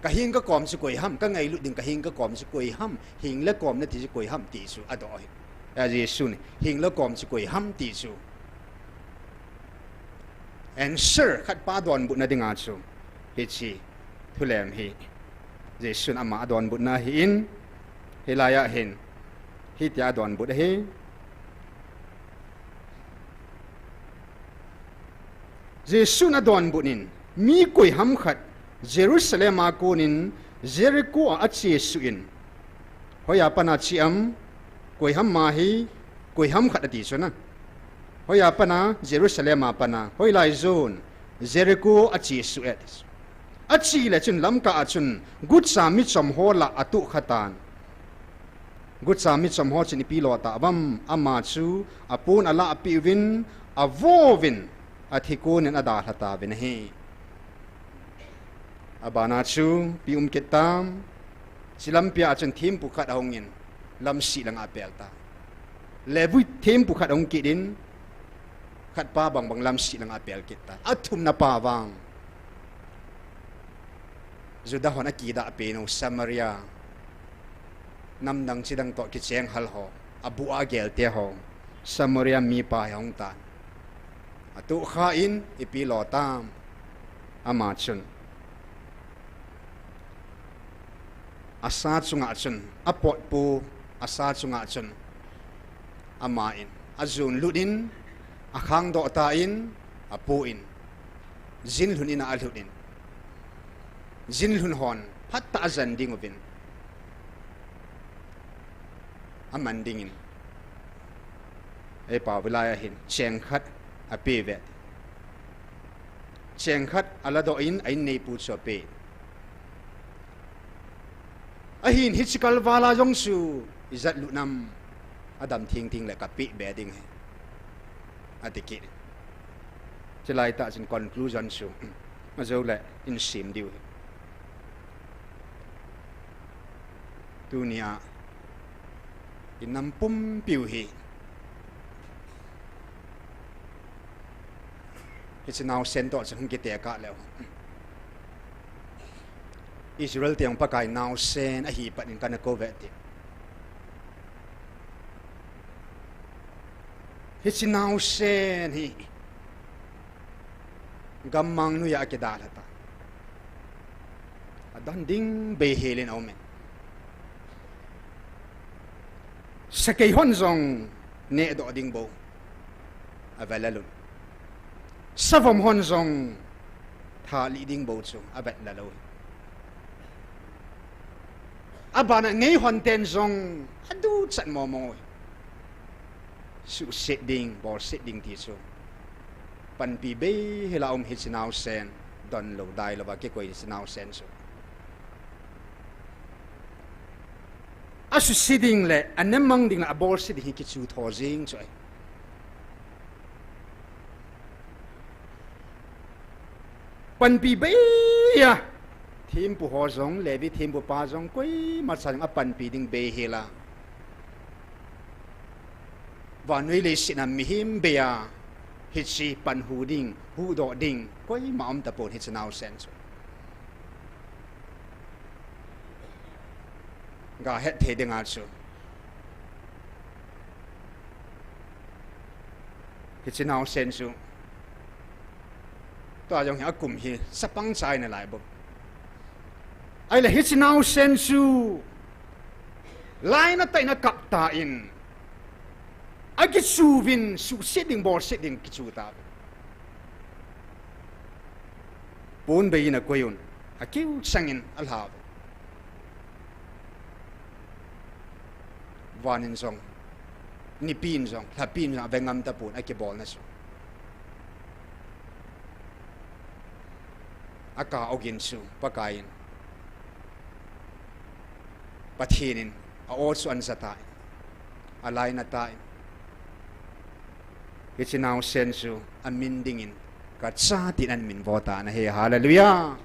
Ka heng ka kom chu koi ham, ka ngailut ding ka heng ka kom chu koi ham, heng le kom nati chu koi ham ti chu adoh ahi. A Jesu in, heng le kom chu koi ham ti chu. Answer khat pa donbutna dinga chu. Hiche thulem hi. Jesu in ama adonbutna ahin, hilai a hin. Hitia adonbut ahi. Jesu in adonbut in, mi koiham khat Jerusalem a konin Jericho a achesuh in, hoiya pana che am, koiham ma hi, koiham khat ati chu na. Hoiya pana, Jerusalem a pana, hoilai jon, Jericho achesuh e. Ache le chun lamkah a chun, gucha michom ho lah a atohkhatan. Gucha michom ho chun ipi lo tauvam, ama chu apon alahpeh uvin, avo uvin, athi konin adalha tauvin ahi. Abana chu ipi um kit tam, hiche lampi a chun thempu khat ahungin, lamseh langa apel ta. Levi thempu khat ahung kit in, khatpa bangbang lamseh langa apel kit ta. Athumna pa vang. Juda hon akidah pen u Samaria, namdang chidang toh kicheng hal ho, abu a gelte ho, Samaria mipa hi ahung tan. Atohkha in, ipi lo tam? Ama chun, asa chunga chun, apotpu asa chunga chun, ama in, ajun lut in, akhangdoh tan, apu in, jinlhun in a alhut in, jinlhun hon phatah a ajan ding uvin, aman dingin, ei pao vilai ahin, cheng khat ape ve. Cheng khat aladoh in, a inneipu chu ape. Ahin hiche kalval a jong chu ijat lut nam, adam thengtheng le kapeh be ding ahi, ati kit. Chulai tah chun conclusion chu, ajou le insem diu ahi. Tunia, inam pumpiu hi hiche naosen toh chun hung kitekah leu. Israel te jong Pakai naosen ahi pat in kana kou ve ti. Hiche naosen hi gammang noiya akidalha ta. Adon ding beihel in aume. Sakei hon jong nehdoh ding bou avelal un, savom hon jong thalih ding bou chu avelal lou. Abana ngeihon ten jong aduchat momo. Suhset ding, bolset ding ti chu panpi beihel a um hiche naosen, donlou dailouva kikoi hiche naosen chu. Asuse ding le anemang ding le abolse ding hi kichu tho jeng chu ahi. Panpi bei a, thempu ho jong, Levi thempupa jong, koimacha jong apanpi ding beihel a, vannoi leiset a mihem bei a, hiche pan hu ding, huhdoh ding koima aum tapon hiche naosen chu. Gahet thei dinga chu hiche naosen chu tua jong hi akum hi chapang cha ahina lai bou. Ahile hiche naosen chu lainatah in akap tan, akichuvin suhset ding bolset ding kichu tauve. Ponbei in akoiyun, akiu changin alhauve. Van in jong, nipi in jong, lhapi in jong ave ngam tapon akibolna chu. Akah ogin chu Pakai in, Pathen in a-aw chu ahin ja tan, alainat tan, hiche naosen chu amin dingin kacha tin ahin minvo tan ahi. Hallelujah.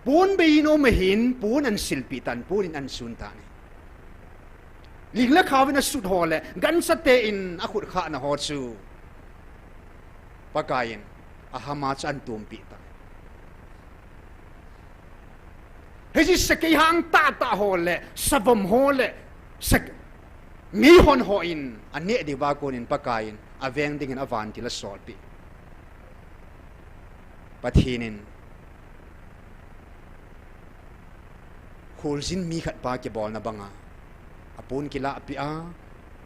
Ponbei in aum ahin, pon ahin silpeh tan, pon in ahin sun tan ahi. Ling le khao in asut ho le gancha te in akhut khahna ho chu Pakai in ahama chu ahin tompeh tan. Hiche sakei hang tahtah ho le savom ho le sak-, ngeihon ho in aneh diuva konin Pakai in aveng dingin avantil asolpeh. Pathen in kholjin mi khat pa kibolna banga apon kilahpeh a,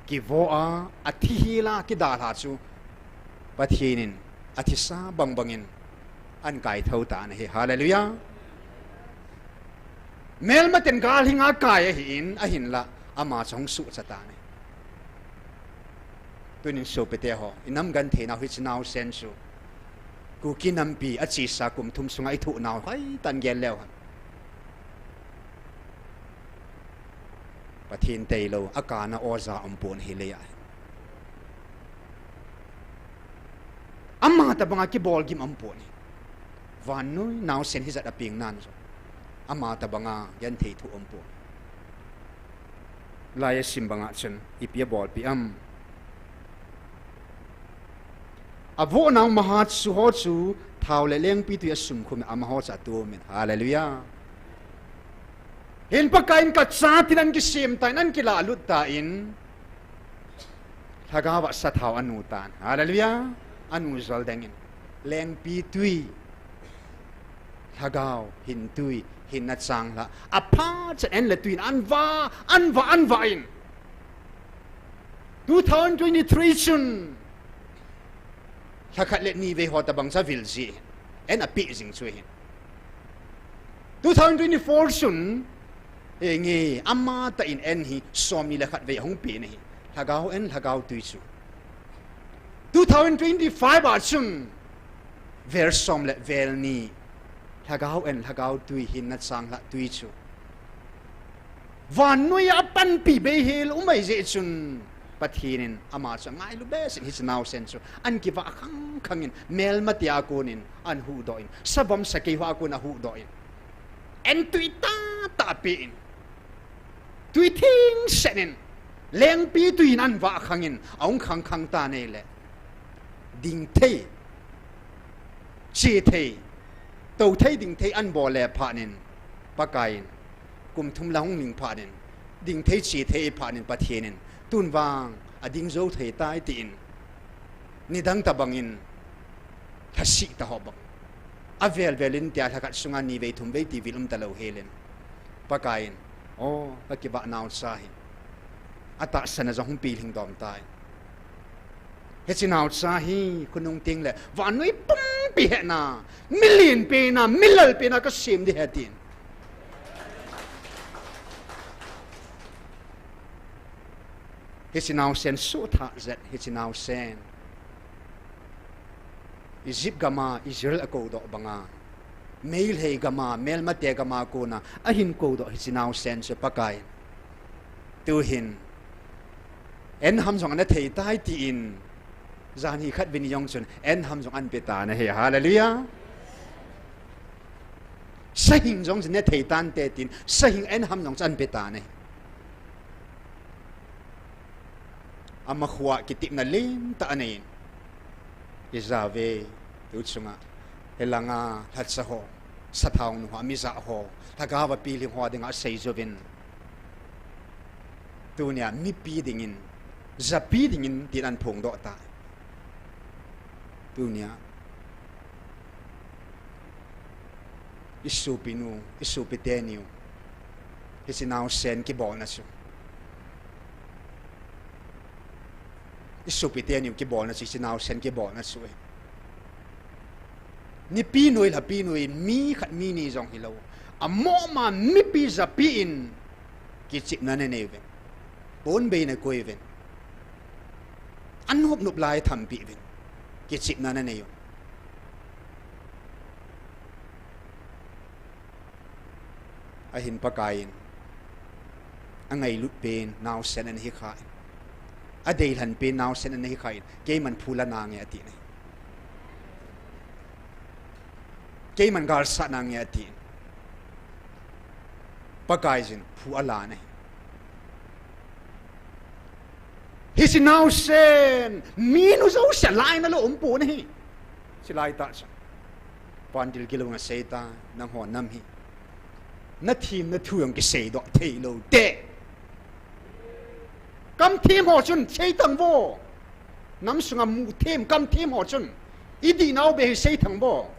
kivo a, athi hel a kidalha chu Pathen in athisa bangbangin ahin kaithou tan ahi. Hallelujah. Melmaten galhinga kai ahin, ahinla ama chu ahung suhcha tan ahi. Tunin sopite ho, inam gentheinau hiche naosen chu Kuki nampi achesa kum thum sunga ithoh nau hoitah in gel leu hen, Pathen tailou akana oja umpon hilei ahi. Ama tobanga kibolgim umpon ahi. Vannoi naosen hijat a pengnan jong ama tobanga genthei thoh umpon. Lai asim banga chun ipi abolpeh am? Avohnau maha chu ho chu Thao le lengpitwi asumkhum in amaho chu atomin. Hallelujah. Hin Pakaiyin kacha tin ahin kisem tan, ahin kilalut tan. Lhagao a sathao anu tan. Hallelujah. Anu jol dengin. Lengpitwi. Lhagao, hintwi, hinna changlhah. Aphat chan an le twi in ahin vah, ahin vah, ahin vah in. Two thousand twenty-three chun. Lhakhat le ni vei ho tabang chu avil ji hin. An apeh jing chu hin. Two thousand twenty-four chun, eh, nge, amatah in an hi somni le khat vei ahung pe na hi. Lhagao an, lhagao twi chu. Two thousand twenty-five a chun, vel som le vel ni. Lhagao an, lhagao twi, hinna changlhah twi chu. Vannoiya apanpi bei hel um ahi jeh chun, Pathen in ama chu angailu behseh in hiche naosen chu ahin kivah khang khang in, melmatia kon in ahin huhdoh in, savom sakei hoa kon ahuhdoh in, an twi tah tah ape in, twi thengsen in, lengpitwi in ahin vah khang in, ahung khang khang tan ahile. Ding thei, che thei, tou thei ding thei ahin bol le phat in, Pakaiyin, kum thum la hung lhing phat in, ding thei che thei phat in Pathen in, tun vang ading jou thei tai tin, nidang tabang in, lhasih ta ho bang. Avel vel in tia lhakhat sunga ni vei thum vei ti vil um talou hel in. Pakaiyin, o, kakivah naocha hi. Atahsan a jong hung pilhing dom tai. Hiche naocha hi, khonung teng le, vannoi pumpi hetna, milen pena, milal pena kasem ding ahi tin. Hiche naosen suhthah jat, hiche naosen. Egypt gama Israel akoudoh banga, Meitei gama, melmate gama kona ahin koudoh hiche naosen chu Pakai. Tuhin, an ham jong ana thei tai tin, jan hi khat vin jong chun, an ham jong ahin pe tan ahi, hallelujah. Sahing jong chun ana thei tante tin, sahing an ham jong chun ahin pe tan ahi. Ama khoa kitepna lentah anei in. Ija ve, tu chunga. Hilanga, lhacha ho, sathao nu ho, amija ho, lhagao a pilhing ho dinga asei jouvin. Tunia, mipi dingin, japi dingin, tin ahin phongdoh tai. Tunia. Isopinu, isopi teniu. Hiche naosen kibolna chu. Isopi teniu kibolna chu, hiche naosen kibolna chu. Nipi noi, lhapi noi, mi khat mi ni jong hilou. Amoma mipi japi in kichepna nanei uvin. Ponbei nakoi uvin. Anop nop lai thampi uvin. Kichepna nanei u. Ahin Pakaiyin. Angailut pen naosen ana hi khan. Adeilhen pen naosen ana hi khan. Keiman phu la nange ati nai. Keiman galsat nange ati. Pakaiyin phu ala nai. Hiche naosen, minu jouse lainat lou umpon ahi. Chulai tah chu. Pandil kilou na seita, nangho nam hi. Nathemna thu jong kiseidoh theilou te. Kamthem ho chun seithang vo. Nam sunga muthem, kamthem ho chun. Idih nau beh hi seithang vo.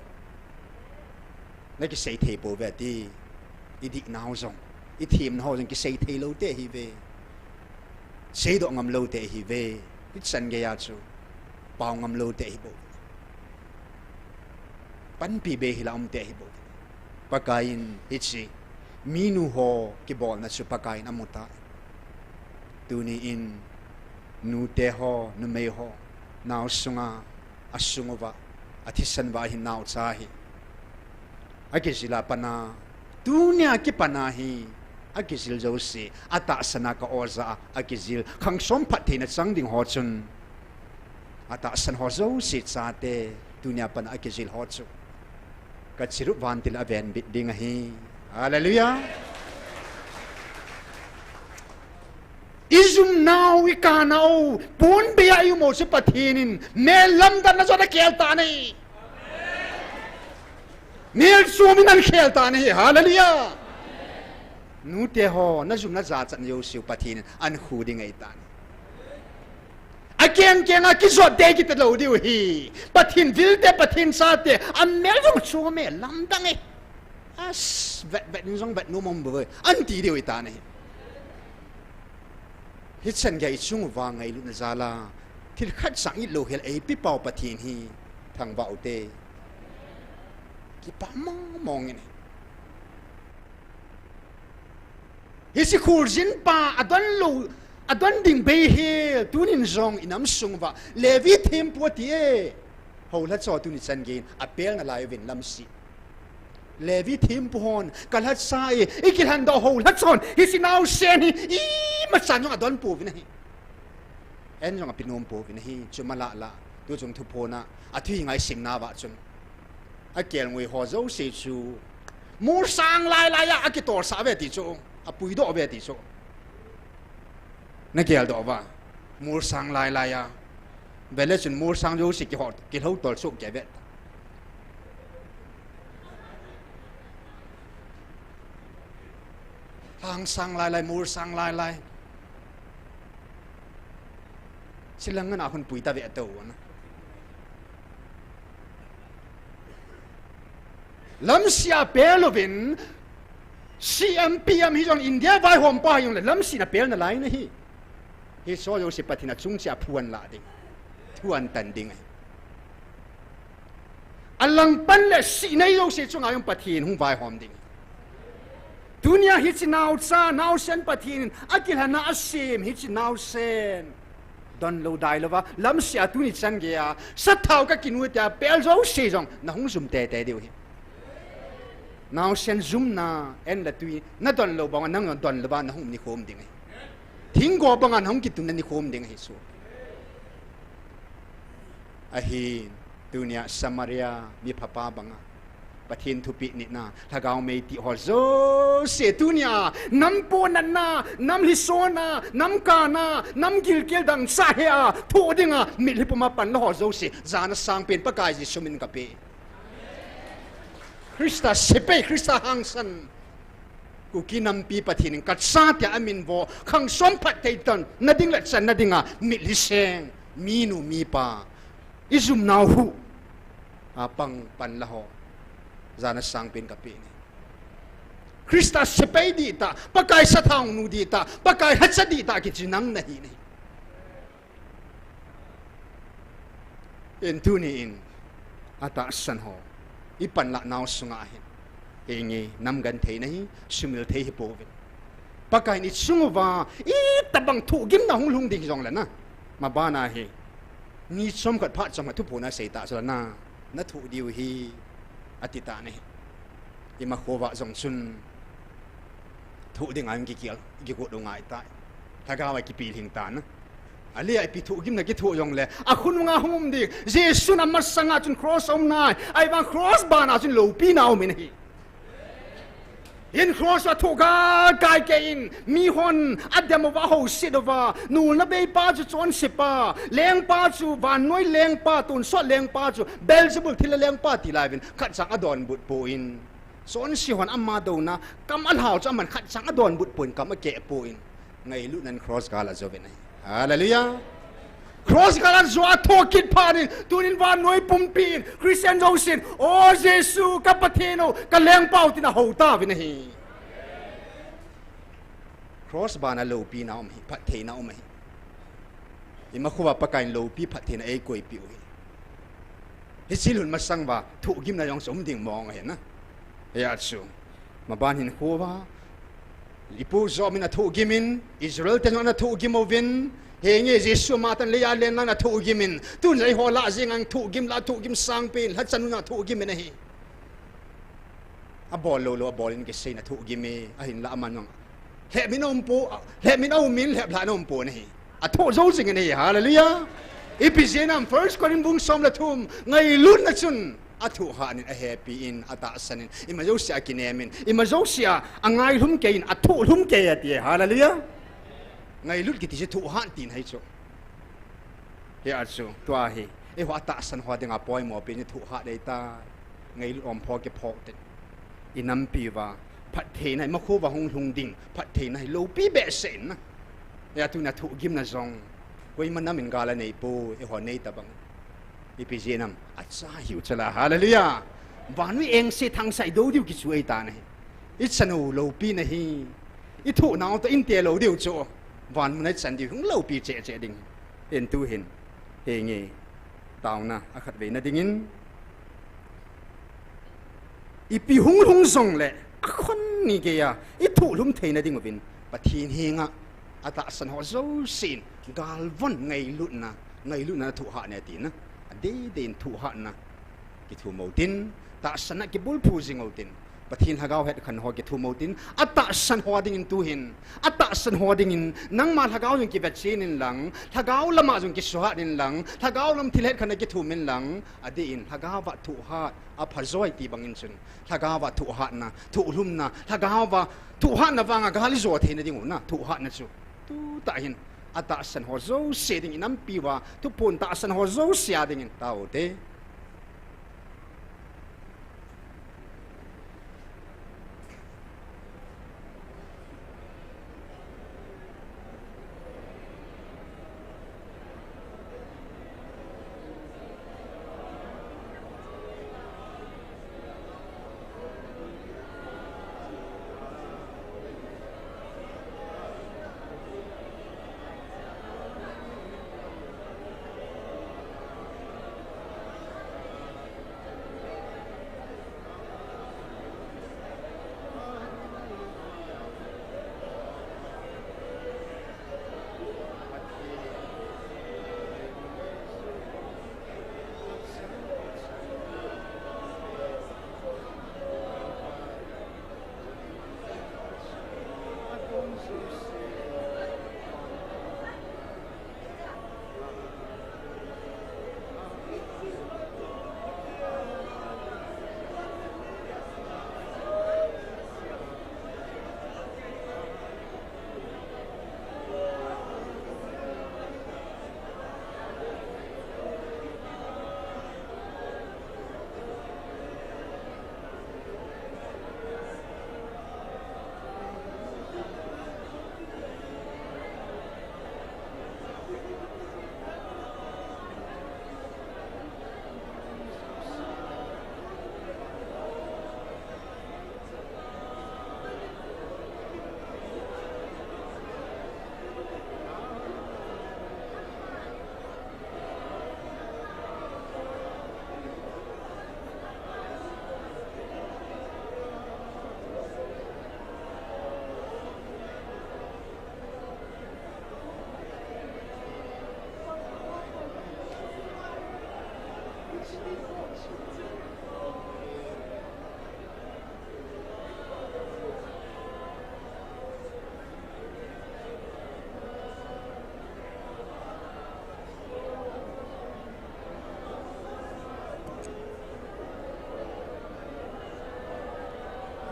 Nakisei thei pouve ti. Idih nau jong. Ithemna ho jong kisei theilou te ahiuve. Seidoh ngamlou te ahiuve. Hichan geiya chu. Pao ngamlou te ahibou. Panpi be hila um te ahibou. Pakaiyin hiche. Minu ho kibolna chu Pakaiyin amutai. Tuni in. Nute ho, numei ho. Nao sunga. Asung uva, athisan uva ahin naocha hi. Akijil a pat a, tunia kipat a hi, akijil jouse, atahsan a ka-o jah a, akijil, khang som phattheina chang ding ho chun, atahsan ho jouse chate, tunia pat a akijil ho chu. Kachirup vantil a venbit ding ahi. Hallelujah. Ijum nau, ikah nau, ponbei a ium u chu Pathen in, mel lamdanna jong akel tan ahi. Mel chom in ahin khel tan ahi, hallelujah. Nute ho, najum najachat na jouse u Pathen in ahin khu ding ahitan. Akeng keng a kijot te kiti lou diu ahi. Pathen vil te, Pathen cha te, amel jong chom e, lamdang e. As, vet vet in jong vet nom um bou ve, ahin ti diu ahitan ahi. Hichan gei ichung uva ngailutna jal a, thil khat cha itlou hel eipe pau Pathen hi, thangvah u te. Kipah mong mong in. Hiche kholjin pa adon lou, adon ding bei hi, tunin jong inam sung uva Levi thempu ati e. Houlhacha tuni chan gei in apel nalai uvin lamseh. Levi thempu hon, kalhacha e, ikilhan doh houlhacha hon, hiche naosen hi, imachan jong adon pouvin ahi. An jong ape nom pouvin ahi, chuma lah lah, tuchung thuphon a, athu hi ngaisim nauva chun. Akelngoi ho jouse chu, molsang lai lai a, akitolsah uve ti chu, apuidoh uve ti chu. Nageldoh uva, molsang lai lai a. Vele chun molsang jouse kiho, kilhou tol chu kei ve. Lhangsang lai lai, molsang lai lai. Chilang ngan a hung pui ta ve tou na. Lamseh a pel uvin, C M P M hi jong India vaihom pa hi jong le lamseh a pel nalai na hi. Hiche jouse Pathen a chung cheh a phuan la ding. Thuan tan ding ahi. Alangpan le sih nei jouse chunga jong Pathen hung vaihom ding. Tunia hiche naocha, naosen Pathen in akilhan a asem hiche naosen. Donlou dailouva, lamseh a tuni chan gei a, sathao kakinu tia pel jouse jong, nahung jum tete diu ahi. Naosen jumna, an le tui, nadonlou banga nang donlouva, nahung um nikho um ding ahi. Thinggo banga nahung kitunna nikho um ding ahi chu. Ahin, tunia Samaria, mi phapa banga. Pathen thupeh nitna, lhagao mei ti ho jouse tunia, nam ponatna, nam lhisona, nam kana, nam gilkel dangchah hea, thoh dinga, mitlhi puma panla ho jouse, jana sangpen Pakai Jesu min kapeh. Christa sepai, Christa hangsan. Kuki nampi Pathen in kachate amin vo, khang som phatthei tanna ding le channa dinga, mitlhi seng, minu mipa. Ijumnau hu. Apang panla ho. Jana sangpen kapeh e. Christa sepai dihtah, Pakai sathao nu dihtah, Pakai lhacha dihtah kichi nang nahi nahi. Ahin tuni in, atahsan ho. Ipanlah nau sunga hin. Henge, namgenthei nahi, sumil thei hipouvin. Pakai in ichung uva, itobang thohgimna hung lhung ding jongle na. Mabana hi. Ni chomkhat phat chomkhat thuphon asei ta jongle na. Nathoh diu ahi, ati tan ahi. Imakhova jong chun. Thoh dinga kikel, kigot u ngai tai. Lhagao a kipilhing tan. Aleh a ipi thohgimna kithoh jongle. Akhonunga hung um ding. Jesun amasanga chun cross a um nai. Ahivang cross bana chun loupina um in ahi. Hin cross a thoh galkai kei in, mihon, adem uva, houset uva, nulna beipa chu chonsepa, lengpa chu, vannoi lengpa, tonsot lengpa chu, Beelzebul thilha lengpa ti laiyuvin, khatcha adonbut poi. Chonse hon ama douna, kam alhau chu aman khatcha adonbut poi, kam akeh poi. Ngailutnan cross gal ajouvin ahi. Hallelujah. Cross gal ajoa thoh kit phat in, tunin vannoi pumpi in, Christian jousen, O Jesu, ka Pathen o, ka lengpa o, tin ahou tauvin ahi. Cross bana loupina um ahi, phattheina um ahi. Imakhova Pakaiyin loupi phattheina eikoipeh u ahi. Hiche lhun masang uva, thohgimna jong chu um ding mong ahi na. Hia chu. Maban hin khova. Ipu Job in athohgim in, Israel ten jong ana thohgim uvin, henge Jesu ama tan leiya alen lang ana thohgim in, tun jong eiho lah jeng ang thohgim lah thohgim sangpen, lhacha nuna thohgim in ahi. Abol lou lou, abol in kisei na thohgim e, ahinlah aman jong. Lhep min aum po, lhep min aum in, lhep lhah na um po nahi. Athoh jou jing in ahi, hallelujah. Ipi jeh ham, First Corinth bung som le thum, ngailutna chun. Athoh hat in ahepi in, atahsan in, ima jousea akinem in, ima jousea angailhum kei in, athoh lhum kei ati, hallelujah. Ngailut kiti chu thoh hat tina ahi chu. Hia chu, tua hi, eiho atahsan ho dinga poimo pen chu thoh hat ahitai. ngailut ompho kiphoh teng, inampi uva phattheina hi, makhuva hung lhung ding phattheina hi loupi behseh in na. Hia tuna thohgimna jong, koima nam in gal anei poi, eiho nei tabang. Ipi jeh ham, acha hiu chala, hallelujah. Vannoi engse thangsai dou diu kichu eitan ahi. Ichan u loupina hi, ithoh nau toh inte lou diu chu, van muna ichan diu hung loupi cheh cheh ding. Hin tuhin, henge, taona akhatveina dingin, ipi hung lhung jongle, akhon ni geiya ithohlhum theina dinguvin, Pathen henga atahsan ho jousen, galvon ngailutna, ngailutna thohhat ne tina, adei dei in thohhatna kithum utin, tahsanna kibulphu jing utin, Pathen lhagao hetkhen ho kithum utin, atahsan ho dingin tuhin, atahsan ho dingin, nangma lhagao jong kivetchen inlang, lhagao lama jong kisuhat inlang, lhagao lam thil hetkhenna kithum inlang, adeh in lhagao va thohhat aphajoi ti bangin chun, lhagao va thohhatna, thohlhumna, lhagao va thohhatna vanga gal ijo theina dingu na, thohhatna chu tutah hin, atahsan ho jouse ding, inampi uva thuphon tahsan ho jouse a dingin taute.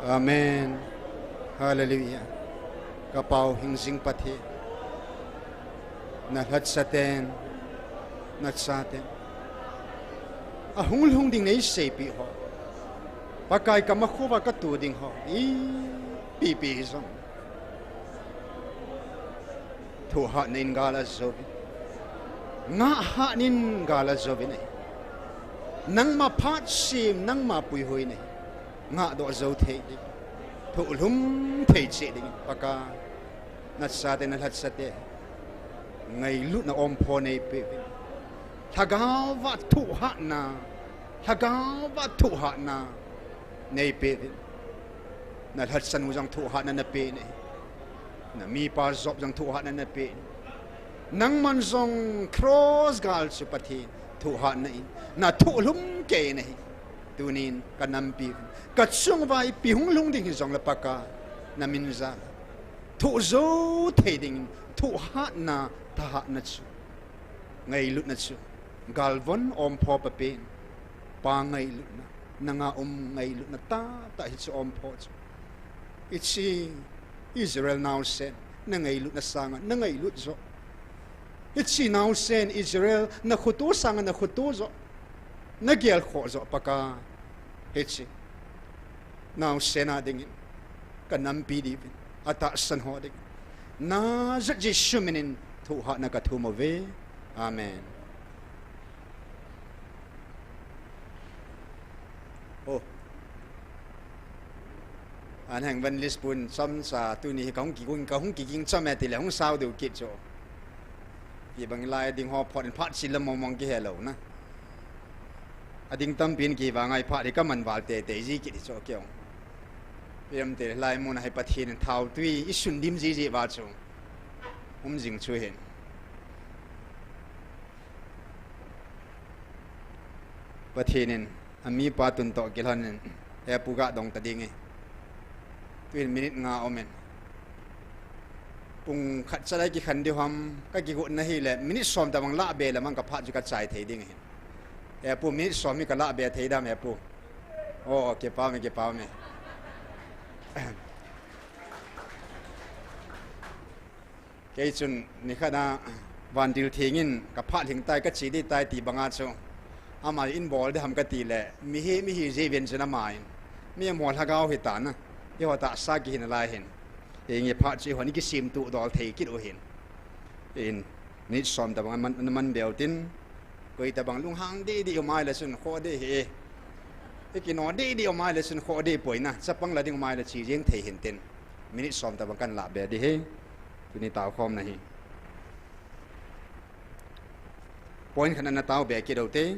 Amen. Hallelujah. Kapau hingjing Pathen, nalhachaten, nachaten, ahung lhung ding neiseipeh ho, Pakai, kamakhuva katoh ding ho ipi pi hijong, thohhatna in gal ajouvin, ngahhatna in gal ajouvin ahi. Nangma phatsem, nangma puihoina hi ngahdoh jou thei ding, thohlhum thei cheh ding, Pakai, nachate, nalhachate ngailutna ompho neipeh uvin. Lhagaova thohhatna, lhagaova thohhatna neipeh uvin. Nalhachanu jong thohhatna napeh ahi. Namipa Job jong thohhatna napeh ahi. Nangman jong cross gal chu Pathen thohhatna in nathohlhum kei ahi. Tunin kanampi uvin, kachunguva ipi hung lhung ding hijongle Pakai, namin jal a thoh jou thei dingin thohhatna, thahatna chu, ngailutna chu galvon ompho papen, Pa ngailutna, nanga um ngailutna tahtah hiche ompho chu. Hiche Israel naosen nangailutna sanga nangailut joh, hiche naosen Israel nakhoto sanga nakhoto joh, nagelkhoh joh Pakai, Hiche naosen a dingin, kanampi diuvin, atahsan ho dingin, Nazareth Jesu minin thohhatna kathum uve. Amen. Oh. Anheng evangelist pun chomcha tuni hi kahung kiging, kahung kiging chom e tile hung sao diu kit chu. Kibang lai ding ho phot in phat chil la mong mong kihe lou na. Ading tampin kivang ai phat hi kaman val teitei ji kit hi chu keu. Piam te lai mun a hi Pathen in thao tui isun dim jiji uva chu um jing chu hin. Pathen in amipa tun toh kilhon in, he pu ga dong ta ding e. Tuin minute nga um in. Pung khat chalai kikhen diu ham, kakigotna hile, minute som tabang lah be le mang kaphat chu kachai thei ding ahin. He pu, minute som hi kalah be thei dam he pu. Oh, kipah me, kipah me. Kei chun nikhat a Vandil Theng in kaphat lhing tai, kache ding tai ti banga chu, ama in bol ding ham kati le, mi hi, mi hi jeh uvin chun ama in, mi amaho lhagao hi ta na, eiho tahsa kihi nalai hin. Hinge phat chu eihon ikisem tuh dol thei kit u hin. In, minute som tabang aman, aman be u tin, koi tabang lunghang didi um ai le chun khoh ding hi. Ikino didi um ai le chun khoh ding poi na, chapang la ding um ai le che jeng thei hin tin. Minute som tabang kan lah be ding hi. Tuni taokhomna hi. Point khat ana tao be kit u te.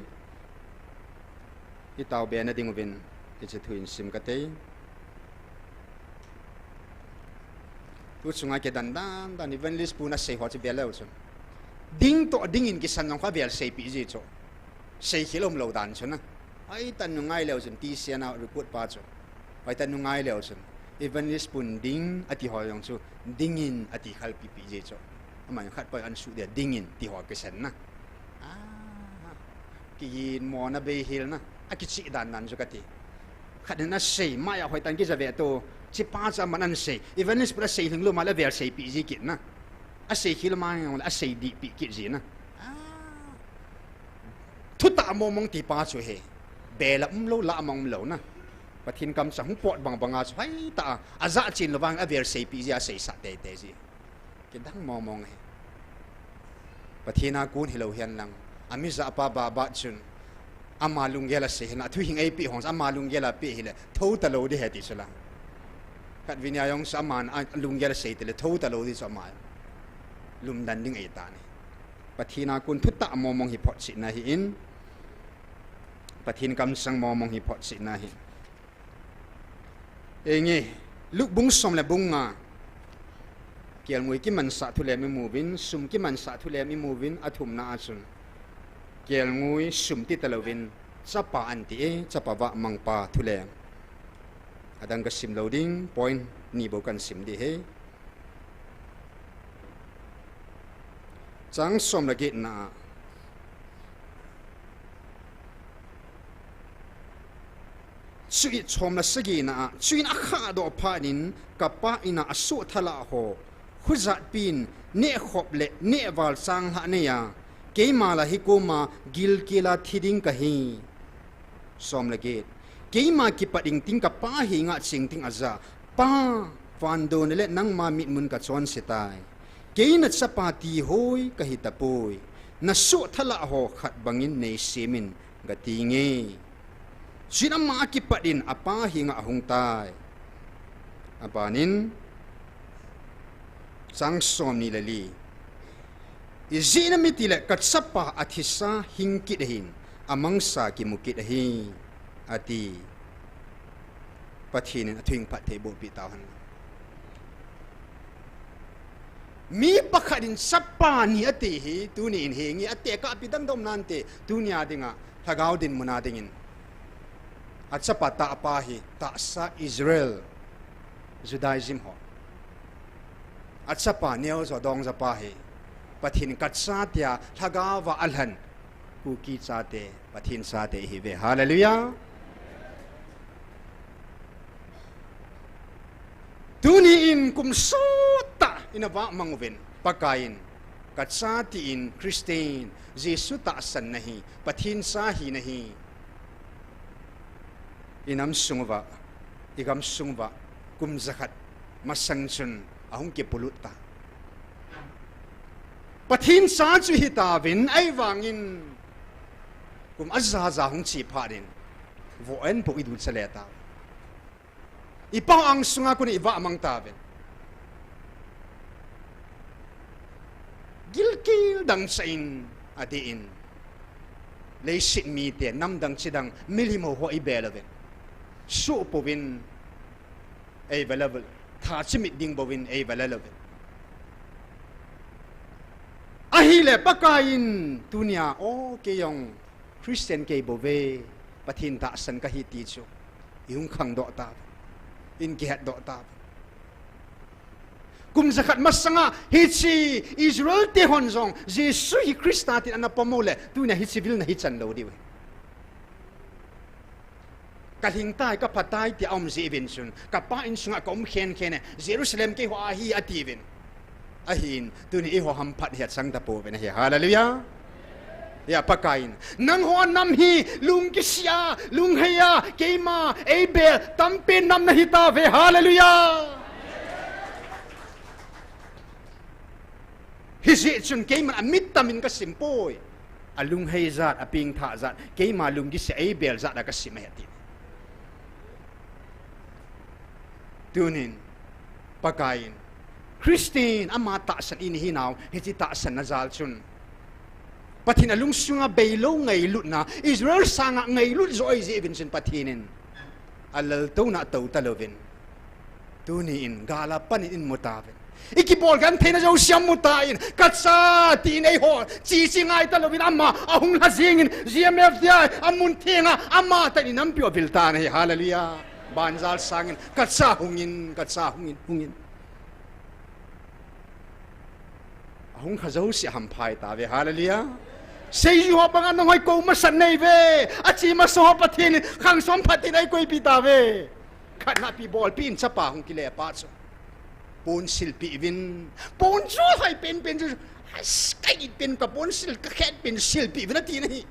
Itao be na ding uvin, hiche thu in sim kate. Tu chunga kidan dan dan evangelist pun asei ho chu be leu chun, ding toh dingin kisan jong kha vel seipeh ji chu. Seikhel umlou dan chu na. Ahi tan nu ngai leu chun, T C N a recruit pa chu. Ahi tan nu ngai leu chun, evangelist pun ding ati ho jong chu, dingin ati khalpi pi ji chu. Ama khat pa ansuh dia dingin ti ho kisan na. Ah, kigin mo na beihel na. Akichih dan dan chu kati. Khat in asei, maya hoitan kija ve to. Chipa cha man an sei. Evangelist pun asei lhinglou ma le vel seipeh ji kit na. Aseikhel ma jong le asei dihpeh kit ji na. Ah. Thutah mong mong ti pa chu hi. Be la umlou, lah ma umlou na. Pathen kamchang hung pot bang banga chu hoitah a, ajah chen lou vang avel seipeh ji, aseisah teitei ji. Kidang mong mong hi. Pathen a kon hilou hihen lang, ami jah pa Baba chun, ama lunggel a sei hihen lang, athu hing eipeh hon, ama lunggel a peh hile, thou talou ding ahi ti chu la. Khatvei nia jong chu ama lunggel a sei tile, thou talou ding chu ama lumdan ding ahi tan ahi. Pathen a kon thutah mong mong hi photchetna ahin, Pathen kamchang mong mong hi photchetna ahi. Hinge, Luke bung som le bung nga. Kelngoi kimansah thu lem imuvin, sum kimansah thu lem imuvin, athumna a chun, kelngoi sum ti talouvin, chapa anti e, chapa vahmangpa thu lem. Adang kasim lou ding, point ni bou kan sim ding ahi. Chang som le get na a. Chuin chom le sagi na a, chuin akhahdoh phat in, kapa in a asoh thalah ho, khojatpin nehkhop le nehval changlhah neiya, keima la hi koma gilkel a thi ding kahi. Som le get. Keima kipat ingting kapa henga chengting ajah, Pa, vandon le nangma mitmun kachonse tai. Kei nachapa tihoi kahi tapoi. Nasoh thalah ho khat bangin neisemin, kati nge. Chuin ama akipat in apa henga ahung tai. Abanin, chang som ni le li. Ijeh inem itile kachapa athisa hing kit ahin, amangsa kimu kit ahi, ati. Pathen in athu hing phatthei boh peh tauhen. Mi pakhat in chapa ni ati hi, tuni in hinge atekah pi dang dom nante, tunia dinga, lhagao dinmun a dingin. Achapa tahpa hi, tahsa Israel, Judaism ho. Achapa neo jo dong japa hi, Pathen in kacha tia, lhagao va alhen, Kuki chate, Pathen chate ihiuve. Hallelujah. Tuni in kum sottah in avahmang uvin, Pakai in, kacha tin Christian, Jesu tahsan nahi, Pathen cha hina hi. Inam sung uva, igam sung uva, kum jakhat masang chun ahung kipolut ta. Pathen cha chu hitauvin, ahivangin kum ajaja hung che phat in, voh en po iducha le ta. Ipa angsunga kon ivah mang tauvin. Gilkel dangchah in adeh in, leiset mite, namdang chidang, milim ho ho ibel uvin. Suh pouvin eive le, tha chimit ding bouvin eive le uvin. Ahile Pakai in tunia, o, kei jong Christian kei bouve, Pathen tahsan kahi ti chu ihung khangdoh ta, in kihetdoh ta. Kum jakhat masanga hiche Israel te hon jong Jesu hi Christa tin ana pom uleh, tunia hiche vilna hi chan lou diu ahi. Kalhing tai, kapha tai tia aum jeh uvin chun, kapa insunga kaum khenkhen e, Jerusalem keiho ahi atiuvin. Ahin, tuni eiho hamphat hi achang tapouvin ahi. Hallelujah. Hia Pakaiyin, nangho nam hi lungkisih a, lunghei a, keima eibel tampen nam nahitauve. Hallelujah. Hijeh chun keiman amit tamin kasimpoi. Alunghei jat, apengthah jat, keima lungkisih a eibel jat a kasim ahi ati. Tunin, Pakaiyin, Christian ama tahsan in ihinau, hiche tahsanna jal chun, Pathen alungsunga beilou ngailutna, Israel sanga ngailut joh ahijeh uvin chun Pathen in alaltouna atou talouvin, tuni in gal a panin imu tauvin. Ikibol gentheina jouse amu tan, kacha tin eiho cheche ngai talouvin ama ahung lha jengin, G M F D I amun thenga amatah in inampiu avil tan ahi. Hallelujah. Banjal sangin, kacha hungin, kacha hungin, hungin, ahung kha jouse ahamphai tauve. Hallelujah. Seijui ho banga nangho eikou masat neiuve. Ache masa ho Pathen in khang som phatthei in eikoipeh tauve. Khatna pi bolpeh in chapa hung kile pa chu, pon silpeh uvin. Pon chu hoi penpen chu, kaitpen, kapon sil, kakhetpen silpeh uvin ati nahi.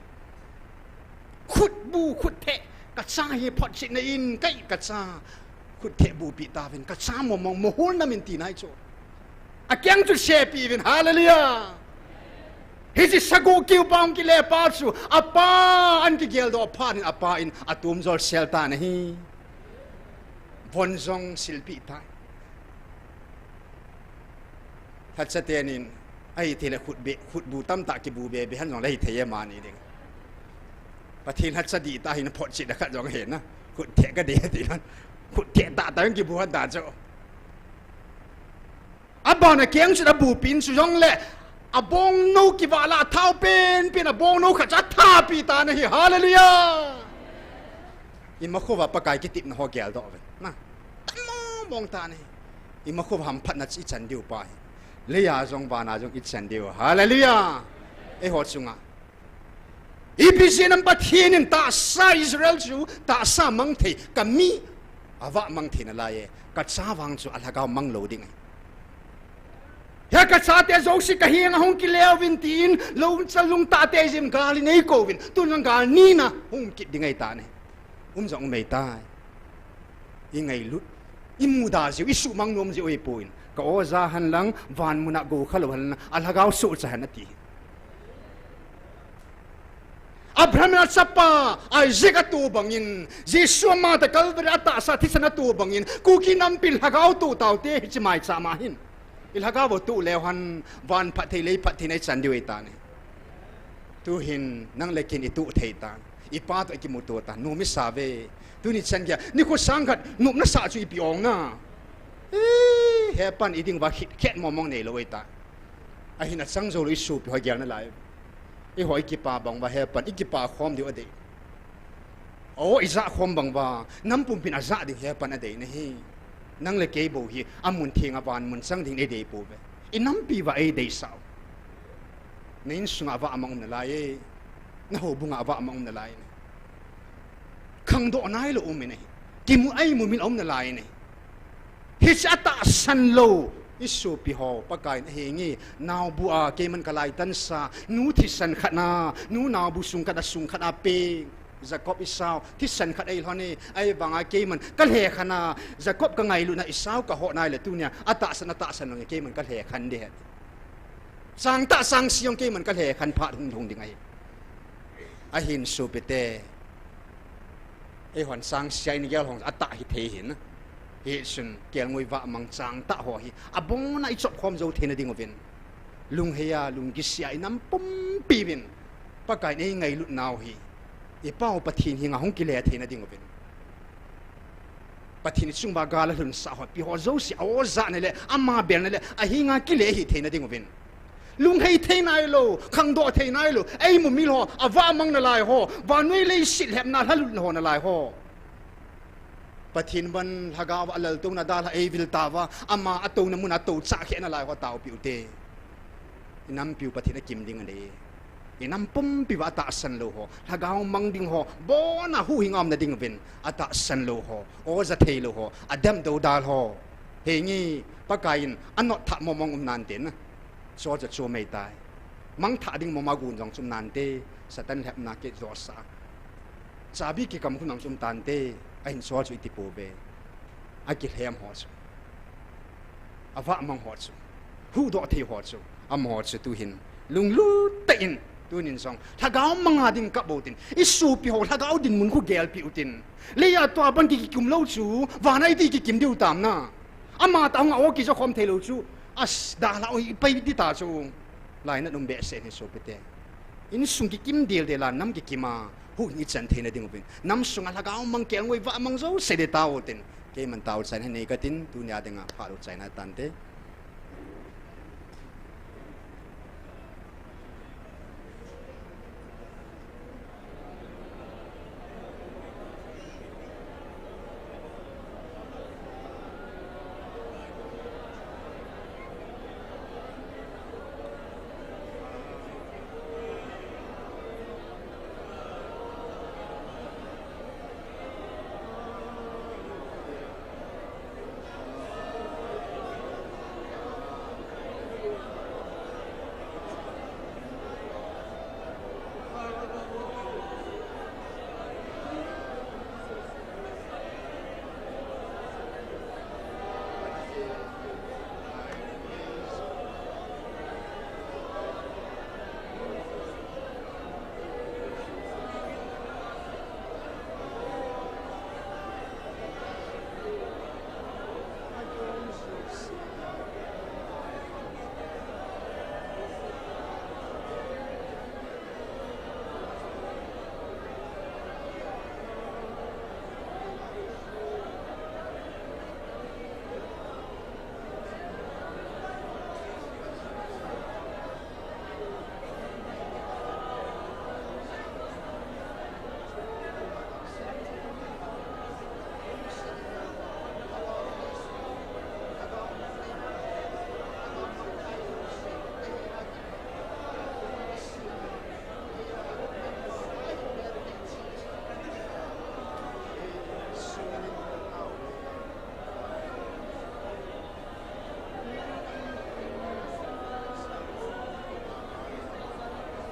Khutbu, khuttheh, kacha hi photchetna in, kai kacha, khuttheh bupeh tauvin, kacha momong, mohol namin ti nahi chu. Akeng chu sepeh uvin. Hallelujah. Hiche sagoh keu pa hung kile pa chu, apa in akigeldoh phat in, apa in atomjol sel tan ahi. Von jong silpeh tai. Lhacha tenin, ahithei le khutbe, khutbu tamtah kibu bebe hen jong le hithei e, mani ding. Pathen lhacha dihtah hina photchetna khat jong hena. Khuttheh kadei ati nan. Khuttheh tahtah jong kibu hen ta chu. Abana keng chun abupeh in chujongle, abongnou kivah lah a thao penpen abongnou khat chu athapeh tan ahi. Hallelujah. Imakhouva Pakai kitepna ho geldoh uve. Na, tamong mong tan ahi. Imakhouva hamphatna chu ichan diu pa hi, leiya jong vana jong ichan diu. Hallelujah. Eiho chunga, ipi jeh inem Pathen in tahsa Israel chu tahsa mangthei, kami avah mangthei nalai e, kacha vang chu alhagao mang lou ding ahi. Hia kachate jouse kahenga hung kile uvin tin, lungchal lungtah te jin gal in eikouvin, tun jong gal nina hung kit ding ahitan ahi. Um jong um ahitai. Ingailut, imuda jiu, isuhmang nom jiu ahipoi. Ka-o ja henlang, van muna gou khalou henlang, alhagao sohcha hen ati. Abraham in achapa Isaac ato bangin, Jesu amatah Calvary a tahsa thisan ato bangin, Kuki nampin lhagao toh taute hiche maicham a hin. Ilhagao toh leu hen, van phatthei, lei phatthei na ichan diu ahitan ahi. Tuhin nang le ken itoh thei tan, ipa toh ikimuto tan, nom isauve. Tuni chan geiya nikho sang khat nopna sah chu ipi ong na. E, hepan iding uva khet, khet momong neilou ahitai. Ahin achang joulou isopi ho gel nalai. Eiho ikipa bang uva hepan ikipa khom diu adei. O, ijah khom bang uva, nam pumpin ajah ding hepan adei nahi. Nang le kei bou hi amun thenga van mun chang ding eidei pouve. Inampi uva eideisah u. Na insunga avah mang um nalai e. Na houbunga avah mang um nalai e. Khangdoh nailou um in ahi. Kimu, eimu min aum nalai e. Hiche atahsan lou isopi ho Pakaiyin ahenge, naobu a keiman kalaitansa, nu thisan khat na, nu naobu sung khat na, sung khat a peng. Jacob Esau, thisan khat eilhon e, ahivanga keiman kalhekhen a, Jacob kangailutna Esau kaho nai le tunia, atahsan, atahsan lou nge keiman kalhekhen ding ahi. Changtah changse jong keiman kalhekhen phat hung lhung ding ahi. Ahin sopite, eihon changse a in gel hon atah hithei hin. Hichun kelngoi vahmang changtah ho hi abonna ichop khom jou theina ding uvin, lunghei a, lungkisi a inam pumpi uvin, Pakaiyin eingailut nau hi ipau Pathen henga hung kile theina ding uvin, Pathen ichunguva gal alhunsah ho, pi ho jouse, a-ojahna le ama belna le ahenga kile hih theina ding uvin, lunghei thei nailou, khangdoh thei nailou, eimumil ho, avahmang nalai ho, vannoi leiset lhepna lhalutna ho nalai ho, Pathen vang lhagao a alaltouna dalha eivil tauva, ama atouna muna touchah kheh nalai ho taopiu te. Inampiu Pathen akim ding ahi. Inam pumpi uva atahsan lou ho, lhagao mang ding ho, abonna huhhing a umna ding uvin atahsan lou ho, oja theilou ho, adamdou dal ho, henge, Pakaiyin anotthah mongmong um nante na. Chua chu chu meitai. Mangthah ding mama gun jong chu um nante, Satan lhepna kit josah a, chabi kikam khun jong chu um tante, ahin chua chu iti pouve. Akilhem ho chu, avahmang ho chu, huhdoh thei ho chu, amaho chu tuhin lunglut tah in, tunin jong lhagao manga ding kap bou tin, isopi ho lhagao dinmun khu gelpeh utin. Leiya tua bang ki kikum lou chu vana iti kikim diu tam na. Amatah hung a o kijo khom theilou chu, as, dalha u hi pai ding ta chu. Lainat um behseh in sopite. Insung kikim deldel a, nam kikim a huhhing ichan theina ding uvin, nam sunga lhagao mang, kelngoi vahmang jouse ding tao tin, keiman taochaina nei katin, tunia dinga phat lou chaina tante.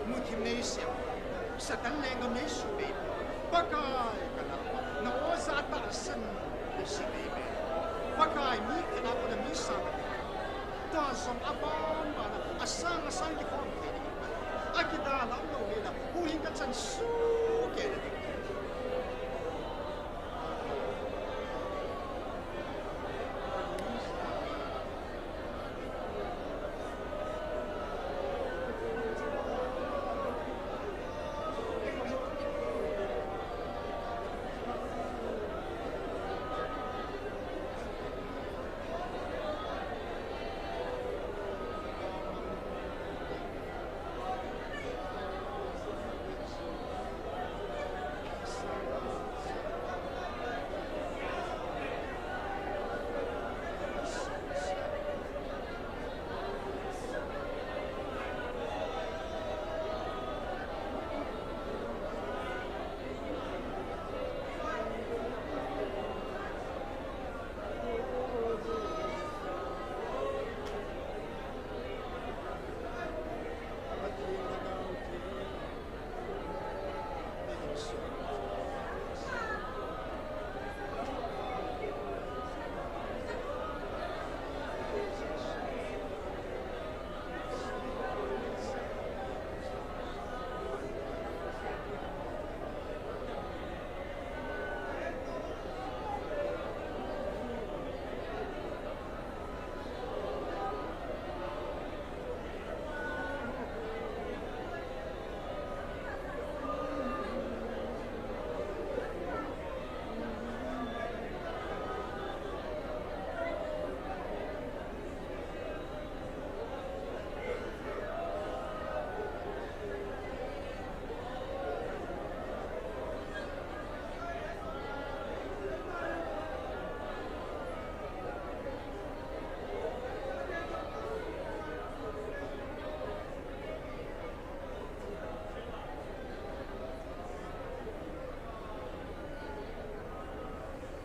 Muthim neisem, Satan lenggam neisubei, Pakai kana, na oja tahsan neisubei be. Pakai mi kana kona mi sang. Tua jong aban bana, asang asang kikhom thei ding. Akidalha lou hela, huhhing kachan sukeh le ding.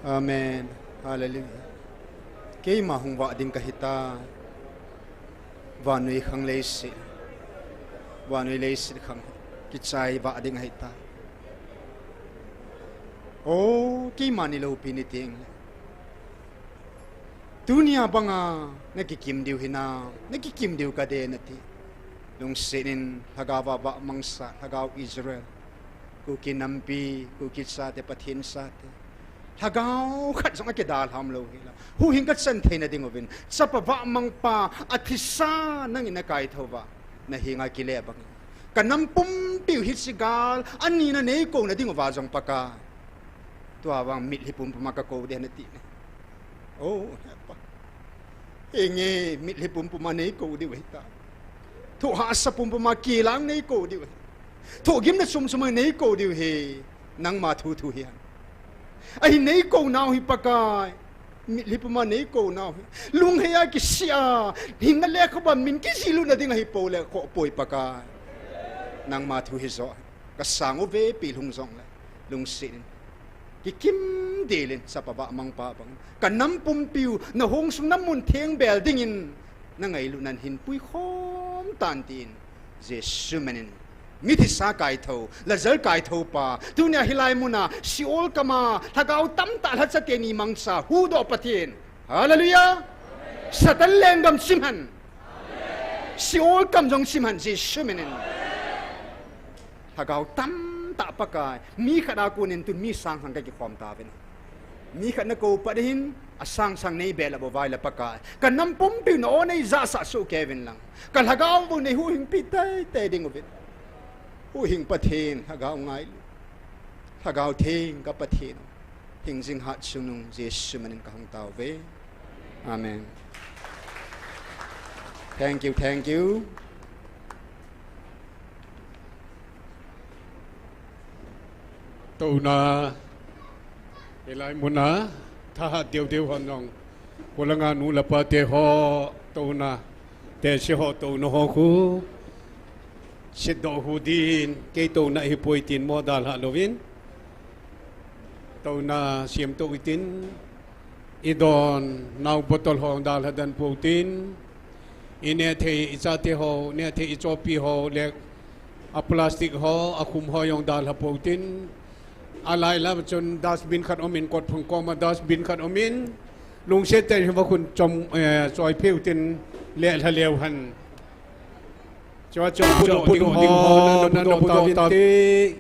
Amen. Hallelujah. Keima hung vah ding kahi ta. Vannoi khang leiset. Vannoi leiset khang. Kichai vah ding ahi ta. O, keima ni loupi ni teng le. Tunia banga na kikim diu hinam, na kikim diu kade nati. Lungset in, lhagao vah vah mangsa, lhagao Israel. Kuki nampi, Kuki chate, Pathen chate. Lhagao khat jong akidalham lou hila. Huhhing kachan theina ding uvin. Chapa vah mangpa, athisa nangin nakaithou va. Nahenga kile bang. Kanam pumpiu hiche gal, anina neikouna ding uva jong Pakai. Tua vang mitlhi pumpuma kakou ding nati ne. O, Hepa. Henge, mitlhi pumpuma neikou diu hita. Thohhahsa pumpuma kilang neikou diu hi. Thohgimna chomchoma neikou diu hi. Nangma thu thu hi. Ahi neikounau hi Pakai. Mitlhi puma neikounau hi. Lungheiya kisih a. Hinna lekhabu a min kijih lutna ding ahi pou le khoh poi Pakai. Nangma thu hi joh. Kasang uve pi lhung jongle. Lungset in. Kikim delin chapa vah mangpa bang. Kanam pumpiu, nahung sung namun thengbel dingin. Nangailutnan hinpui khom tan tin. Jesu minin. Mithisa kaithou, Lazar kaithou pa. Tunia hilai muna, Sheol kama, lhagao tamtah lhacha teni mangcha, huhdoh Pathen. Hallelujah. Satan lenggam chimhen. Sheol kam jong chimhen, Jesu minin. Lhagao tamtah Pakai, mi khat a konin tun mi sang sang kakikhom tauvin. Mi khat nakou pat hin, asang sang neibel a bou vai le Pakai. Kanam pumpiu na o neijahsah soh kei uvin lang. Kalhagao bou neihuhhingpi teitei ding uvin. Huhhing Pathen, lhagao ngailu. Lhagao theng ka Pathen. Hingjing hatchungnung Jesu minin kahung tauve. Amen. Thank you, thank you. Touna, hilai muna, thahat deuhdeuh hon jong. Kolanga nu le pa te ho, touna, tese ho, touna ho khu. Setdoh hu din, kei touna hipoi tin mo dalha louvin. Touna siam tou itin. Idon, nao bottle ho dalha den pou tin. Ineh thei, ichate ho, neh thei, ichopi ho, le a plastic ho, akhum ho jong dalha pou tin. Alai lam chun dustbin khat umin, kotphang koma dustbin khat umin. Lungset tah in hiva khun chom, eh, choi phei u tin, le lha leu hen. Chua chun pudoh ding ho, napudoh tauvin te.